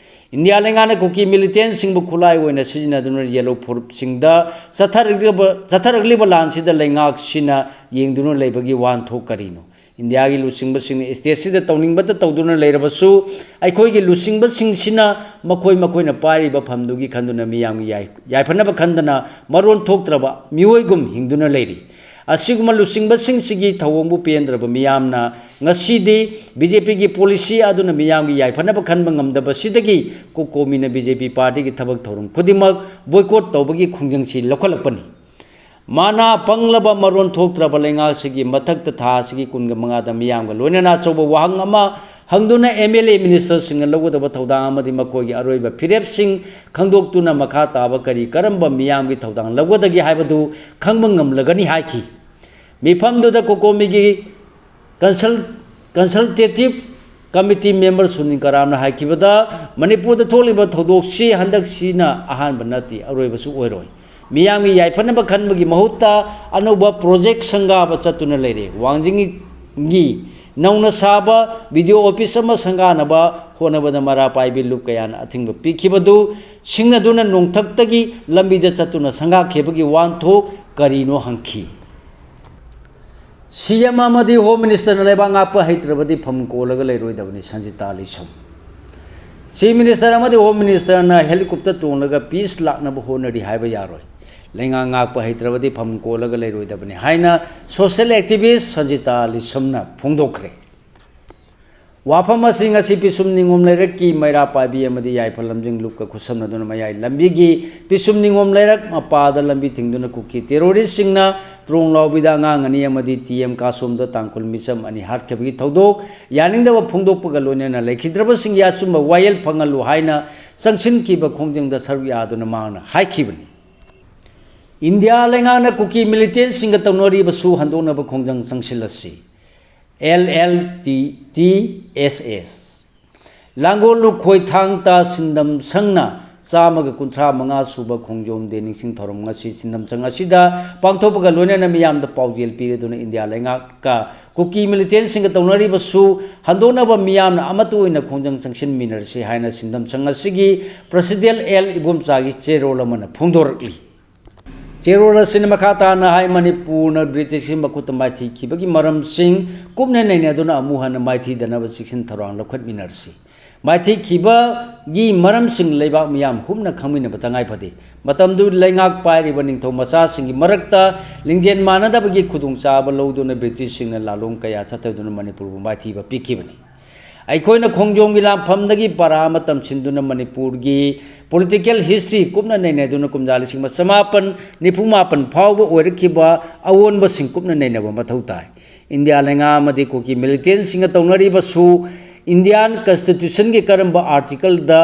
ꯏꯟꯗꯤꯌꯥ ꯂꯩꯉꯥꯛꯅ ꯀꯨꯀꯤ militant ꯁꯤꯡꯕꯨ ꯈꯨꯠꯂꯥꯏ ꯑꯣꯏꯅ ꯁꯤꯖꯤꯟꯅꯗꯨꯅ yellow ꯐꯨꯔꯨꯞꯁꯤꯡꯗ ꯆꯠꯊꯔꯛꯂꯤꯕ, ꯆꯠꯊꯔꯛꯂꯤꯕ ꯂꯥꯟꯁꯤꯗ ꯂꯩꯉꯥꯛꯁꯤꯅ ꯌꯦꯡꯗꯨꯅ ꯂꯩꯕꯒꯤ ꯋꯥꯍꯟꯊꯣꯛ ꯀꯔꯤꯅꯣ? ꯏꯟꯗꯤꯌꯥꯒꯤ ꯂꯨꯆꯤꯡꯕꯁꯤꯡꯅ state ꯁꯤꯗ ꯇꯧꯅꯤꯡꯕꯇ ꯇꯧꯗꯨꯅ ꯂꯩꯔꯕꯁꯨ, ꯑꯩꯈꯣꯏꯒꯤ ꯂꯨꯆꯤꯡꯕꯁꯤꯡꯁꯤꯅ ꯃꯈꯣꯏ ꯃꯈꯣꯏꯅ ꯄꯥꯏꯔꯤꯕ ꯐꯝꯗꯨꯒꯤ ꯈꯟꯗꯨꯅ ꯃꯤꯌꯥꯝꯒꯤ ꯌꯥꯏ-, ꯌꯥꯏꯐꯅꯕ ꯈꯟꯗꯅ ꯃꯔꯣꯟ ꯊꯣꯛꯇ꯭ꯔꯕ ꯃꯤꯑꯣꯏꯒꯨꯝ ꯍꯤꯡꯗꯨꯅ ꯂꯩꯔꯤ꯫ ꯑꯁꯤꯒꯨꯝꯕ ꯂꯨꯆꯤꯡꯕꯁꯤꯡꯁꯤꯒꯤ ꯊꯧꯑꯣꯡꯕꯨ ꯄꯦꯟꯗ꯭ꯔꯕ ꯃꯤꯌꯥꯝꯅ ꯉꯁꯤꯗꯤ ꯕꯤ ꯖꯦ ꯄꯤꯒꯤ policy ꯑꯗꯨꯅ ꯃꯤꯌꯥꯝꯒꯤ ꯌꯥꯏꯐꯅꯕ ꯈꯟꯕ ꯉꯝꯗꯕꯁꯤꯗꯒꯤ ꯀꯣꯀꯣꯃꯤꯅ ꯕꯤ ꯖꯦ ꯄꯤ party ꯒꯤ ꯊꯕꯛ ꯊꯧꯔꯝ ꯈꯨꯗꯤꯡꯃꯛ boycott ꯇꯧꯕꯒꯤ ꯈꯣꯡꯖꯪꯁꯤ ꯂꯧꯈꯠꯂꯛꯄꯅꯤ꯫ ꯃꯅꯥ ꯄꯪꯂꯕ ꯃꯔꯣꯟ ꯊꯣꯛꯇ꯭ꯔꯕ ꯂꯩꯉꯥꯛꯁꯤꯒꯤ ꯃꯊꯛꯇ ꯊꯥ ꯑꯁꯤꯒꯤ ꯀꯨꯟꯒ ꯃꯉꯥꯗ ꯃꯤꯌꯥꯝꯒ ꯂꯣꯏꯅꯅ ꯑꯆꯧꯕ ꯋꯥꯍꯪ ꯑꯃ ꯍꯪꯗꯨꯅ M L A minister ꯁꯤꯡꯅ ꯂꯧꯒꯗꯕ ꯊꯧꯗꯥꯡ ꯑꯃꯗꯤ ꯃꯈꯣꯏꯒꯤ ꯑꯔꯣꯏꯕ ꯐꯤꯔꯦꯞꯁꯤꯡ ꯈꯪꯗꯣꯛꯇꯨꯅ ꯃꯈꯥ ꯇꯥꯕ ꯀꯔꯤ ꯀꯔꯝꯕ ꯃꯤꯌꯥꯝꯒꯤ ꯊꯧꯗꯥꯡ ꯂꯧꯒꯗꯒꯦ ꯍꯥꯏꯕꯗꯨ ꯈꯪꯕ ꯉꯝꯂꯒꯅꯤ ꯍꯥꯏꯈꯤ꯫ ꯃꯤꯐꯝꯗꯨꯗ ꯀꯣꯀꯣꯃꯤꯒꯤ ꯀꯟꯁꯜ ꯀꯟꯁꯜꯇꯦꯇꯤꯞ ꯀꯃꯤꯇꯤ ꯃꯦꯝꯕꯔ ꯁꯨꯅꯤꯜ ꯀꯔꯥꯝꯅ ꯍꯥꯏꯈꯤꯕꯗ, ꯃꯅꯤꯄꯨꯔꯗ ꯊꯣꯛꯂꯤꯕ ꯊꯧꯗꯣꯛꯁꯤ ꯍꯟꯗꯛꯁꯤꯅ ꯑꯍꯥꯟꯕ ꯅꯠꯇꯦ, ꯑꯔꯣꯏꯕꯁꯨ ꯑꯣꯏꯔꯣꯏ꯫ ꯃꯤꯌꯥꯝꯒꯤ ꯌꯥꯏꯐꯅꯕ ꯈꯟꯕꯒꯤ ꯃꯍꯨꯠꯇ ꯑꯅꯧꯕ ꯄ꯭ꯔꯣꯖꯦꯛ ꯁꯪꯒꯥꯕ ꯆꯠꯇꯨꯅ ꯂꯩꯔꯦ꯫ ꯋꯥꯡꯖꯤꯡꯒꯤ ꯅꯧꯅ ꯁꯥꯕ ꯕꯤ ꯗꯤ ꯑꯣ ꯑꯣꯐꯤꯁ ꯑꯃ ꯁꯪꯒꯥꯅꯕ ꯍꯣꯠꯅꯕꯗ ꯃꯩꯔꯥ ꯄꯥꯏꯕꯤ ꯂꯨꯞ ꯀꯌꯥꯅ ꯑꯊꯤꯡꯕ ꯄꯤꯈꯤꯕꯗꯨ ꯁꯤꯡꯅꯗꯨꯅ ꯅꯣꯡꯊꯛꯇꯒꯤ ꯂꯝꯕꯤꯗ ꯆꯠꯇꯨꯅ ꯁꯪꯒꯥꯈꯤꯕꯒꯤ ꯋꯥꯍꯟꯊꯣꯛ ꯀꯔꯤꯅꯣ ꯍꯪꯈꯤ꯫ ꯁꯤ ꯑꯦꯝ ꯑꯃꯗꯤ ꯍꯣꯝ ꯃꯤꯅꯤꯁꯇꯔꯅ ꯂꯩꯕꯥꯛ ꯉꯥꯛꯄ ꯍꯩꯇ꯭ꯔꯕꯗꯤ ꯐꯝ ꯀꯣꯜꯂꯒ ꯂꯩꯔꯣꯏꯗꯕꯅꯤ, ꯁꯟꯖꯤꯇꯥ ꯂꯤꯁꯝ꯫ ꯆꯤꯐ ꯃꯤꯅꯤꯁꯇꯔ ꯑꯃꯗꯤ ꯍꯣꯝ ꯃꯤꯅꯤꯁꯇꯔꯅ ꯍꯦꯂꯤꯀꯣꯞꯇꯔ ꯇꯣꯡꯂꯒ ꯄꯤꯁ ꯂꯥꯛꯅꯕ ꯍꯣꯠꯅꯔꯤ ꯍꯥꯏꯕ ꯌꯥꯔꯣꯏ꯫ ꯂꯩꯉꯥꯛ ꯉꯥꯛꯄ ꯍꯩꯇ꯭ꯔꯕꯗꯤ ꯐꯝ ꯀꯣꯜꯂꯒ ꯂꯩꯔꯣꯏꯗꯕꯅꯤ ꯍꯥꯏꯅ ꯁꯣꯁꯤꯌꯦꯜ ꯑꯦꯛꯇꯤꯚꯤꯁ ꯁꯟꯖꯤꯇꯥ ꯂꯤꯁꯝꯅ ꯐꯣꯡꯗꯣꯛꯈ꯭ꯔꯦ꯫ ꯋꯥꯐꯝ ꯑꯁꯤ ꯉꯁꯤ ꯄꯤꯁꯨꯝ ꯅꯤꯉꯣꯝ ꯂꯩꯔꯛꯀꯤ ꯃꯩꯔꯥ ꯄꯥꯏꯕꯤ ꯑꯃꯗꯤ ꯌꯥꯏꯐ ꯂꯝꯖꯤꯡ ꯂꯨꯞꯀ ꯈꯨꯠꯁꯝꯅꯗꯨꯅ ꯃꯌꯥꯏ ꯂꯝꯕꯤꯒꯤ ꯄꯤꯁꯨꯝ ꯅꯤꯉꯣꯝ ꯂꯩꯔꯛ ꯃꯄꯥꯗ ꯂꯝꯕꯤ ꯊꯤꯡꯗꯨꯅ ꯀꯨꯀꯤ ꯇꯦꯔꯣꯔꯤꯁꯁꯤꯡꯅ ꯇ꯭ꯔꯣꯡ ꯂꯥꯎꯕꯤꯗ ꯑꯉꯥꯡ ꯑꯅꯤ ꯑꯃꯗꯤ ꯇꯤ ꯑꯦꯝ ꯀꯥꯁꯣꯝꯗ ꯇꯥꯡꯈꯨꯜ ꯃꯤꯆꯝ ꯑꯅꯤ ꯍꯥꯠꯈꯤꯕꯒꯤ ꯊꯧꯗꯣꯛ ꯌꯥꯅꯤꯡꯗꯕ ꯐꯣꯡꯗꯣꯛꯄꯒ ꯂꯣꯏꯅꯅ ꯂꯩꯈꯤꯗ꯭ꯔꯕꯁꯤꯡꯒꯤ ꯑꯆꯨꯝꯕ ꯋꯥꯌꯦꯜ ꯐꯪꯍꯜꯂꯨ ꯍꯥꯏꯅ ꯆꯪꯁꯤꯟꯈꯤꯕ ꯈꯣꯡꯖꯪꯗ ꯁꯔꯨꯛ ꯌꯥꯗꯨꯅ ꯃꯍꯥꯛꯅ ꯍꯥꯏꯈꯤꯕꯅꯤ꯫ ꯏꯟꯗꯤꯌꯥ ꯂꯩꯉꯥꯛꯅ ꯀꯨꯀꯤ ꯃꯤꯂꯤꯇꯦꯟꯁꯤꯡꯒ ꯇꯧꯅꯔꯤꯕꯁꯨ ꯍꯟꯗꯣꯛꯅꯕ ꯈꯣꯡꯖꯪ ꯆꯪꯁꯤꯜꯂꯁꯤ꯫ ꯑꯦꯜ ꯑꯦꯜ ꯇꯤ ꯇꯤ ꯑꯦꯁ ꯑꯦꯁ꯫ ꯂꯥꯡꯒꯣꯜ ꯂꯨꯈꯣꯏ ꯊꯥꯡ ꯇꯥ ꯁꯤꯟꯗꯝ ꯁꯪꯅ ꯆꯥꯝꯃꯒ ꯀꯨꯟꯊ꯭ꯔꯥ ꯃꯉꯥ ꯁꯨꯕ ꯈꯣꯡꯖꯣꯝ ꯗꯦ ꯅꯤꯡꯁꯤꯡ ꯊꯧꯔꯝ ꯉꯁꯤ ꯁꯤꯟꯗꯝ ꯁꯪ ꯑꯁꯤꯗ ꯄꯥꯡꯊꯣꯛꯄꯒ ꯂꯣꯏꯅꯅ ꯃꯤꯌꯥꯝꯗ ꯄꯥꯎꯖꯦꯜ ꯄꯤꯔꯗꯨꯅ ꯏꯟꯗꯤꯌꯥ ꯂꯩꯉꯥꯛꯀ ꯀꯨꯀꯤ ꯃꯤꯂꯤꯇꯦꯟꯁꯤꯡꯒ ꯇꯧꯅꯔꯤꯕꯁꯨ ꯍꯟꯗꯣꯛꯅꯕ ꯃꯤꯌꯥꯝꯅ ꯑꯃꯠꯇ ꯑꯣꯏꯅ ꯈꯣꯡꯖꯪ ꯆꯪꯁꯤꯟꯃꯤꯟꯅꯔꯁꯤ ꯍꯥꯏꯅ ꯁꯤꯟꯗꯝ ꯁꯪ ꯑꯁꯤꯒꯤ ꯄ꯭ꯔꯁꯤꯗꯦꯟ ꯑꯦꯜ ꯏꯕꯣꯝꯆꯥꯒꯤ ꯆꯦꯔꯣꯜ ꯑꯃꯅ ꯐꯣꯡꯗꯣꯔꯛꯂꯤ꯫ ꯆꯦꯔꯣꯜ ꯑꯁꯤꯅ ꯃꯈꯥ ꯇꯥꯅ ꯍꯥꯏ, ꯃꯅꯤꯄꯨꯔꯅ ꯕ꯭ꯔꯤꯇꯤꯁꯀꯤ ꯃꯈꯨꯠꯇ ꯃꯥꯏꯊꯤꯈꯤꯕꯒꯤ ꯃꯔꯝꯁꯤꯡ ꯀꯨꯞꯅ ꯅꯩꯅꯗꯨꯅ ꯑꯃꯨꯛ ꯍꯟꯅ ꯃꯥꯏꯊꯤꯗꯅꯕ ꯆꯦꯛꯁꯤꯟ ꯊꯧꯔꯥꯡ ꯂꯧꯈꯠꯃꯤꯟꯅꯔꯁꯤ꯫ ꯃꯥꯏꯊꯤꯈꯤꯕꯒꯤ ꯃꯔꯝꯁꯤꯡ ꯂꯩꯕꯥꯛ ꯃꯤꯌꯥꯝ ꯍꯨꯞꯅ ꯈꯪꯃꯤꯟꯅꯕ ꯇꯉꯥꯏ ꯐꯗꯦ꯫ ꯃꯇꯝꯗꯨ ꯂꯩꯉꯥꯛ ꯄꯥꯏꯔꯤꯕ ꯅꯤꯡꯊꯧ ꯃꯆꯥꯁꯤꯡꯒꯤ ꯃꯔꯛꯇ ꯂꯤꯡꯖꯦꯜ ꯃꯥꯟꯅꯗꯕꯒꯤ ꯈꯨꯗꯣꯡꯆꯥꯕ ꯂꯧꯗꯨꯅ ꯕ꯭ꯔꯤꯇꯤꯁꯁꯤꯡꯅ ꯂꯥꯂꯣꯡ ꯀꯌꯥ ꯆꯠꯊꯗꯨꯅ ꯃꯅꯤꯄꯨꯔꯕꯨ ꯃꯥꯏꯊꯤꯕ ꯄꯤꯈꯤꯕꯅꯤ꯫ ꯑꯩꯈꯣꯏꯅ ꯈꯣꯡꯖꯣꯝꯒꯤ ꯂꯥꯟꯐꯝꯗꯒꯤ ꯄꯔꯥ ꯑꯃ ꯇꯝꯁꯤꯟꯗꯨꯅ ꯃꯅꯤꯄꯨꯔꯒꯤ ꯄꯣꯂꯤꯇꯤꯀꯦꯜ ꯍꯤꯁꯇ꯭ꯔꯤ ꯀꯨꯞꯅ ꯅꯩꯅꯗꯨꯅ ꯀꯨꯝꯖꯥ ꯂꯤꯁꯤꯡ ꯑꯃ ꯆꯃꯥꯄꯟ ꯅꯤꯐꯨ ꯃꯥꯄꯟ ꯐꯥꯎꯕ ꯑꯣꯏꯔꯛꯈꯤꯕ ꯑꯑꯣꯟꯕꯁꯤꯡ ꯀꯨꯞꯅ ꯅꯩꯅꯕ ꯃꯊꯧ ꯇꯥꯏ꯫ ꯏꯟꯗꯤꯌꯥ ꯂꯩꯉꯥꯛ ꯑꯃꯗꯤ ꯀꯨꯀꯤ ꯃꯤꯂꯤꯇꯦꯟꯁꯤꯡꯒ ꯇꯧꯅꯔꯤꯕꯁꯨ ꯏꯟꯗꯤꯌꯥꯟ ꯀꯟꯁꯇꯤꯇ꯭ꯌꯨꯁꯟꯒꯤ ꯀꯔꯝꯕ ꯑꯥꯔꯇꯤꯀꯜꯗ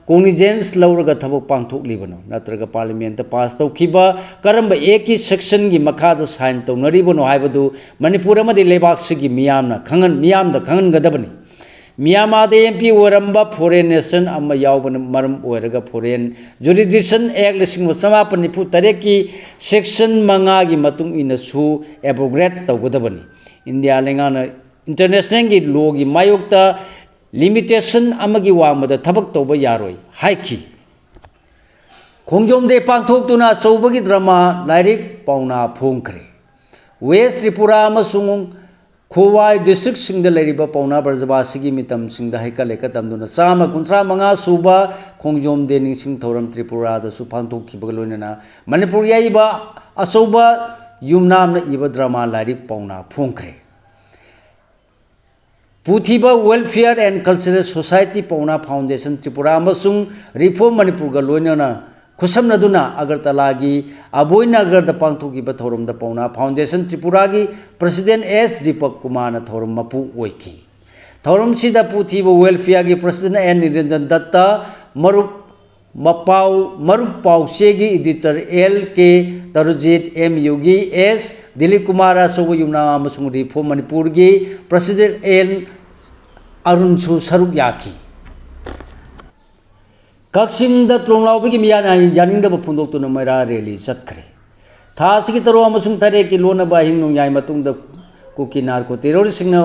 ꯀꯣꯒꯅꯤꯖꯦꯟꯁ ꯂꯧꯔꯒ ꯊꯕꯛ ꯄꯥꯡꯊꯣꯛꯂꯤꯕꯅꯣ, ꯅꯠꯇ꯭ꯔꯒ ꯄꯥꯔꯂꯤꯌꯥꯃꯦꯟꯠꯇ ꯄꯥꯁ ꯇꯧꯈꯤꯕ ꯀꯔꯝꯕ ꯑꯦꯛꯀꯤ ꯁꯦꯛꯁꯟꯒꯤ ꯃꯈꯥꯗ ꯁꯥꯏꯟ ꯇꯧꯅꯔꯤꯕꯅꯣ ꯍꯥꯏꯕꯗꯨ ꯃꯅꯤꯄꯨꯔ ꯑꯃꯗꯤ ꯂꯩꯕꯥꯛꯁꯤꯒꯤ ꯃꯤꯌꯥꯝꯅ ꯈꯪꯍꯟ-, ꯃꯤꯌꯥꯝꯗ ꯈꯪꯍꯟꯒꯗꯕꯅꯤ꯫ ꯃ꯭ꯌꯥꯟꯃꯥꯔꯗ ꯑꯦꯝ ꯄꯤ ꯑꯣꯏꯔꯝꯕ ꯐꯣꯔꯦꯟ ꯅꯦꯁꯟ ꯑꯃ ꯌꯥꯎꯕꯅ ꯃꯔꯝ ꯑꯣꯏꯔꯒ ꯐꯣꯔꯦꯟ ꯖꯨꯔꯤꯗꯤꯛꯁꯟ ꯑꯦꯛ ꯂꯤꯁꯤꯡ ꯑꯃ ꯆꯃꯥꯄꯟ ꯅꯤꯐꯨ ꯇꯔꯦꯠꯀꯤ ꯁꯦꯛꯁꯟ ꯃꯉꯥꯒꯤ ꯃꯇꯨꯡ ꯏꯟꯅꯁꯨ ꯑꯦꯕ꯭ꯔꯣꯒꯦꯠ ꯇꯧꯒꯗꯕꯅꯤ꯫ ꯏꯟꯗꯤꯌꯥ ꯂꯩꯉꯥꯛꯅ ꯏꯟꯇꯔꯅꯦꯁꯅꯦꯜꯒꯤ ꯂꯣꯒꯤ ꯃꯥꯌꯣꯛꯇ ꯂꯤꯃꯤꯇꯦꯁꯟ ꯑꯃꯒꯤ ꯋꯥꯡꯃꯗ ꯊꯕꯛ ꯇꯧꯕ ꯌꯥꯔꯣꯏ ꯍꯥꯏꯈꯤ꯫ ꯈꯣꯡꯖꯣꯝ ꯗꯦ ꯄꯥꯡꯊꯣꯛꯇꯨꯅ ꯑꯆꯧꯕꯒꯤ ꯗ꯭ꯔꯃꯥ ꯂꯥꯏꯔꯤꯛ ꯄꯥꯎꯅꯥ ꯐꯣꯡꯈ꯭ꯔꯦ꯫ ꯋꯦꯁ ꯇ꯭ꯔꯤꯄꯨꯔꯥ ꯑꯃꯁꯨꯡ ꯈꯣꯋꯥꯏ ꯗꯤꯁꯇ꯭ꯔꯤꯛꯁꯤꯡꯗ ꯂꯩꯔꯤꯕ ꯄꯥꯎꯅꯥ ꯕ꯭ꯔꯖꯕꯥꯁꯤꯒꯤ ꯃꯤꯇꯝꯁꯤꯡꯗ ꯍꯩꯀꯠ ꯂꯩꯀꯠ ꯇꯝꯗꯨꯅ ꯆꯥꯝꯃ ꯀꯨꯟꯊ꯭ꯔꯥ ꯃꯉꯥ ꯁꯨꯕ ꯈꯣꯡꯖꯣꯝ ꯗꯦ ꯅꯤꯡꯁꯤꯡ ꯊꯧꯔꯝ ꯇ꯭ꯔꯤꯄꯨꯔꯥꯗꯁꯨ ꯄꯥꯡꯊꯣꯛꯈꯤꯕꯒ ꯂꯣꯏꯅꯅ ꯃꯅꯤꯄꯨꯔ ꯌꯩꯕ ꯑꯆꯧꯕ ꯌꯨꯝꯅꯥꯝꯅ ꯏꯕ ꯗ꯭ꯔꯃꯥ ꯂꯥꯏꯔꯤꯛ ꯄꯥꯎꯅꯥ ꯐꯣꯡꯈ꯭ꯔꯦ꯫ ꯄꯨꯊꯤꯕ Welfare and Cultural Society Paona Foundation Tripura ꯑꯃꯁꯨꯡ ꯔꯤꯐꯣꯔꯝ ꯃꯅꯤꯄꯨꯔꯒ ꯂꯣꯏꯅꯅ ꯈꯨꯠꯁꯝꯅꯗꯨꯅ ꯑꯒꯔꯇꯂꯥꯒꯤ ꯑꯕꯣꯏ ꯅꯒꯔꯗ ꯄꯥꯡꯊꯣꯛꯈꯤꯕ ꯊꯧꯔꯝꯗ ꯄꯥꯎꯅꯥ Foundation ꯇ꯭ꯔꯤꯄꯨꯔꯥꯒꯤ ꯄ꯭ꯔꯁꯤꯗꯦꯟꯠ ꯑꯦꯁ ꯗꯤꯄꯛ ꯀꯨꯃꯥꯔꯅ ꯊꯧꯔꯝ ꯃꯄꯨ ꯑꯣꯏꯈꯤ꯫ ꯊꯧꯔꯝꯁꯤꯗ ꯄꯨꯊꯤꯕ Welfareꯒꯤ ꯄ꯭ꯔꯁꯤꯗꯦꯟꯠ ꯑꯦꯟ ꯅꯤꯔꯟꯖꯟ ꯗꯠꯇ, ꯃꯔꯨꯞ ꯃꯄꯥꯎ, ꯃꯔꯨꯞ ꯄꯥꯎꯆꯦꯒꯤ ꯏꯗꯤꯇꯔ ꯑꯦꯜ ꯀꯦ ꯇꯔꯨꯖꯤꯠ, ꯑꯦꯝ ꯌꯨꯒꯤ ꯑꯦꯁ ꯗꯤꯂꯤꯞ ꯀꯨꯃꯥꯔ, ꯑꯆꯧꯕ ꯌꯨꯝꯅꯥꯝ ꯑꯃꯁꯨꯡ ꯔꯤꯐꯣꯔꯝ ꯃꯅꯤꯄꯨꯔꯒꯤ ꯄ꯭ꯔꯁꯤꯗꯦꯟꯠ ꯑꯦꯟ ꯑꯔꯨꯟꯁꯨ ꯁꯔꯨꯛ ꯌꯥꯈꯤ꯫ ꯀꯛꯆꯤꯡꯗ ꯇ꯭ꯔꯣꯡꯂꯥꯎꯕꯤꯒꯤ ꯃꯤꯌꯥꯅ ꯌꯥꯅꯤꯡꯗꯕ ꯐꯣꯡꯗꯣꯛꯇꯨꯅ ꯃꯩꯔꯥ ꯔꯦꯂꯤ ꯆꯠꯈ꯭ꯔꯦ꯫ ꯊꯥ ꯑꯁꯤꯒꯤ ꯇꯔꯨꯛ ꯑꯃꯁꯨꯡ ꯇꯔꯦꯠꯀꯤ ꯂꯣꯟꯅꯕ ꯑꯍꯤꯡ ꯅꯣꯡꯌꯥꯏ ꯃꯇꯨꯡꯗ ꯀꯨꯀꯤ ꯅꯥꯔꯀꯣ ꯇꯦꯔꯣꯔꯤꯁꯁꯤꯡꯅ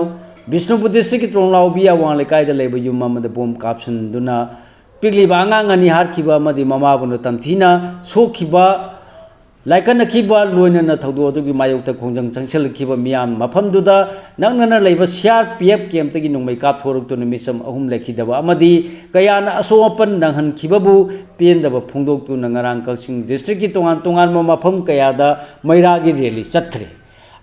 ꯕꯤꯁꯅꯨꯄꯨꯔ ꯗꯤꯁꯇ꯭ꯔꯤꯛꯀꯤ ꯇ꯭ꯔꯣꯡꯂꯥꯎꯕꯤ ꯑꯋꯥꯡ ꯂꯩꯀꯥꯏꯗ ꯂꯩꯕ ꯌꯨꯝ ꯑꯃꯗ ꯕꯣꯝ ꯀꯥꯞꯁꯤꯟꯗꯨꯅ ꯄꯤꯛꯂꯤꯕ ꯑꯉꯥꯡ ꯑꯅꯤ ꯍꯥꯠꯈꯤꯕ ꯑꯃꯗꯤ ꯃꯃꯥꯕꯨꯅ ꯇꯝꯊꯤꯅ ꯁꯣꯛꯈꯤꯕ, ꯂꯥꯏꯀꯠꯅꯈꯤꯕ ꯂꯣꯏꯅꯅ ꯊꯧꯗꯣꯛ ꯑꯗꯨꯒꯤ ꯃꯥꯌꯣꯛꯇ ꯈꯣꯡꯖꯪ ꯆꯪꯁꯤꯜꯂꯛꯈꯤꯕ ꯃꯤꯌꯥꯝ ꯃꯐꯝꯗꯨꯗ ꯅꯛꯅꯅ ꯂꯩꯕ ꯁꯤ ꯑꯥꯔ ꯄꯤ ꯑꯦꯐ ꯀꯦꯝꯞꯇꯒꯤ ꯅꯣꯡꯃꯩ ꯀꯥꯞꯊꯣꯔꯛꯇꯨꯅ ꯃꯤꯆꯝ ꯑꯍꯨꯝ ꯂꯩꯈꯤꯗꯕ ꯑꯃꯗꯤ ꯀꯌꯥꯅ ꯑꯁꯣꯛ ꯑꯄꯟ ꯅꯪꯍꯟꯈꯤꯕꯕꯨ ꯄꯦꯟꯗꯕ ꯐꯣꯡꯗꯣꯛꯇꯨꯅ ꯉꯔꯥꯡ ꯀꯛꯆꯤꯡ ꯗꯤꯁꯇ꯭ꯔꯤꯛꯀꯤ ꯇꯣꯉꯥꯟ ꯇꯣꯉꯥꯟꯕ ꯃꯐꯝ ꯀꯌꯥꯗ ꯃꯩꯔꯥꯒꯤ ꯔꯦꯂꯤ ꯆꯠꯈ꯭ꯔꯦ꯫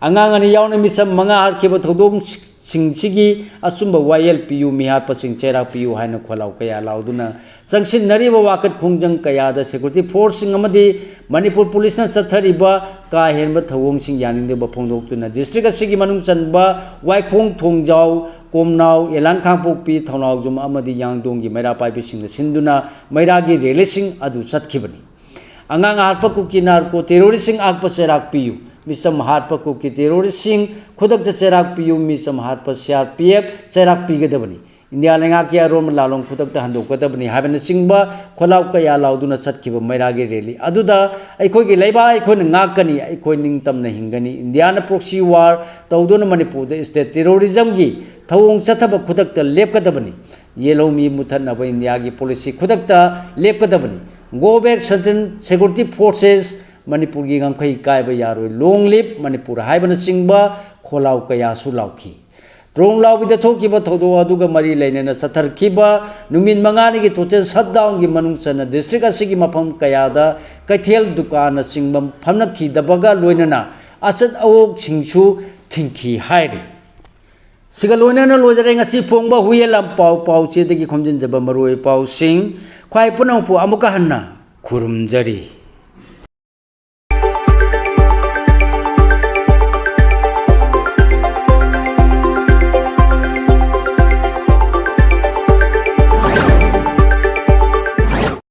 ꯑꯉꯥꯡ ꯑꯅꯤ ꯌꯥꯎꯅ ꯃꯤꯆꯝ ꯃꯉꯥ ꯍꯥꯠꯈꯤꯕ ꯊꯧꯗꯣꯛꯁꯤꯡꯁꯤꯒꯤ ꯑꯆꯨꯝꯕ ꯋꯥꯌꯦꯜ ꯄꯤꯌꯨ, ꯃꯤꯍꯥꯠꯄꯁꯤꯡ ꯆꯩꯔꯥꯛ ꯄꯤꯌꯨ ꯍꯥꯏꯅ ꯈꯣꯜꯂꯥꯎ ꯀꯌꯥ ꯂꯥꯎꯗꯨꯅ ꯆꯪꯁꯤꯟꯅꯔꯤꯕ ꯋꯥꯀꯠ ꯈꯣꯡꯖꯪ ꯀꯌꯥꯗ security forceꯁꯤꯡ ꯑꯃꯗꯤ ꯃꯅꯤꯄꯨꯔ ꯄꯨꯂꯤꯁꯅ ꯆꯠꯊꯔꯤꯕ ꯀꯥ ꯍꯦꯟꯕ ꯊꯧꯑꯣꯡꯁꯤꯡ ꯌꯥꯅꯤꯡꯗꯕ ꯐꯣꯡꯗꯣꯛꯇꯨꯅ district ꯑꯁꯤꯒꯤ ꯃꯅꯨꯡ ꯆꯟꯕ ꯋꯥꯏꯈꯣꯡ, ꯊꯣꯡꯖꯥꯎ, ꯀꯣꯝꯅꯥꯎ, ꯌꯦꯂꯥꯡ ꯀꯥꯡꯄꯣꯛꯄꯤ, ꯊꯧꯅꯥꯎꯖꯝ ꯑꯃꯗꯤ ꯌꯥꯡꯗꯣꯡꯒꯤ ꯃꯩꯔꯥ ꯄꯥꯏꯕꯤꯁꯤꯡꯅ ꯁꯤꯟꯗꯨꯅ ꯃꯩꯔꯥꯒꯤ rallyꯁꯤꯡ ꯑꯗꯨ ꯆꯠꯈꯤꯕꯅꯤ꯫ ꯑꯉꯥꯡ ꯍꯥꯠꯄ ꯀꯨꯀꯤ narco terroristꯁꯤꯡ ꯑꯍꯥꯠꯄ ꯆꯩꯔꯥꯛ ꯄꯤꯌꯨ꯫ ꯃꯤꯆꯝ ꯍꯥꯠꯄ ꯀꯨꯀꯤ terroristꯁꯤꯡ ꯈꯨꯗꯛꯇ ꯆꯩꯔꯥꯛ ꯄꯤꯌꯨ꯫ ꯃꯤꯆꯝ ꯍꯥꯠꯄ C R P F ꯆꯩꯔꯥꯛ ꯄꯤꯒꯗꯕꯅꯤ꯫ ꯏꯟꯗꯤꯌꯥ ꯂꯩꯉꯥꯛꯀꯤ ꯑꯔꯣꯟꯕ ꯂꯥꯂꯣꯡ ꯈꯨꯗꯛꯇ ꯍꯟꯗꯣꯛꯀꯗꯕꯅꯤ ꯍꯥꯏꯕꯅꯆꯤꯡꯕ ꯈꯣꯜꯂꯥꯎ ꯀꯌꯥ ꯂꯥꯎꯗꯨꯅ ꯆꯠꯈꯤꯕ ꯃꯩꯔꯥꯒꯤ rally ꯑꯗꯨꯗ ꯑꯩꯈꯣꯏꯒꯤ ꯂꯩꯕꯥꯛ ꯑꯩꯈꯣꯏꯅ ꯉꯥꯛꯀꯅꯤ, ꯑꯩꯈꯣꯏ ꯅꯤꯡꯇꯝꯅ ꯍꯤꯡꯒꯅꯤ, ꯏꯟꯗꯤꯌꯥꯅ proxy war ꯇꯧꯗꯨꯅ ꯃꯅꯤꯄꯨꯔꯗ state terrorismꯒꯤ ꯊꯧꯑꯣꯡ ꯆꯠꯊꯕ ꯈꯨꯗꯛꯇ ꯂꯦꯞꯀꯗꯕꯅꯤ, ꯌꯦꯜꯍꯧꯃꯤ ꯃꯨꯊꯠꯅꯕ ꯏꯟꯗꯤꯌꯥꯒꯤ policy ꯈꯨꯗꯛꯇ ꯂꯦꯞꯀꯗꯕꯅꯤ, go back central security forces, ꯃꯅꯤꯄꯨꯔꯒꯤ ꯉꯝꯈꯩ ꯀꯥꯏꯕ ꯌꯥꯔꯣꯏ, long live ꯃꯅꯤꯄꯨꯔ ꯍꯥꯏꯕꯅꯆꯤꯡꯕ ꯈꯣꯜꯂꯥꯎ ꯀꯌꯥꯁꯨ ꯂꯥꯎꯈꯤ꯫ ꯇ꯭ꯔꯣꯡ ꯂꯥꯎꯕꯤꯗ ꯊꯣꯛꯈꯤꯕ ꯊꯧꯗꯣꯛ ꯑꯗꯨꯒ ꯃꯔꯤ ꯂꯩꯅꯅ ꯆꯠꯊꯔꯛꯈꯤꯕ ꯅꯨꯃꯤꯠ ꯃꯉꯥꯅꯤꯒꯤ total shutdownꯒꯤ ꯃꯅꯨꯡ ꯆꯟꯅ district ꯑꯁꯤꯒꯤ ꯃꯐꯝ ꯀꯌꯥꯗ ꯀꯩꯊꯦꯜ ꯗꯨꯀꯥꯟꯅꯆꯤꯡꯕ ꯐꯝꯅꯈꯤꯗꯕꯒ ꯂꯣꯏꯅꯅ ꯑꯆꯠ ꯑꯋꯣꯛꯁꯤꯡꯁꯨ ꯊꯤꯡꯈꯤ ꯍꯥꯏꯔꯤ꯫ ꯁꯤꯒ ꯂꯣꯏꯅꯅ ꯂꯣꯏꯖꯔꯦ ꯉꯁꯤ ꯐꯣꯡꯕ ꯍꯨꯏꯌꯦꯟ ꯂꯥꯟꯄꯥꯎ ꯄꯥꯎꯆꯦꯗꯒꯤ ꯈꯣꯝꯖꯤꯟꯖꯕ ꯃꯔꯨꯑꯣꯏꯕ ꯄꯥꯎꯁꯤꯡ꯫ ꯈ꯭ꯋꯥꯏ ꯄꯨꯝꯅꯃꯛꯄꯨ ꯑꯃꯨꯛꯀ ꯍꯟꯅ ꯈꯨꯔꯨꯝꯖꯔꯤ꯫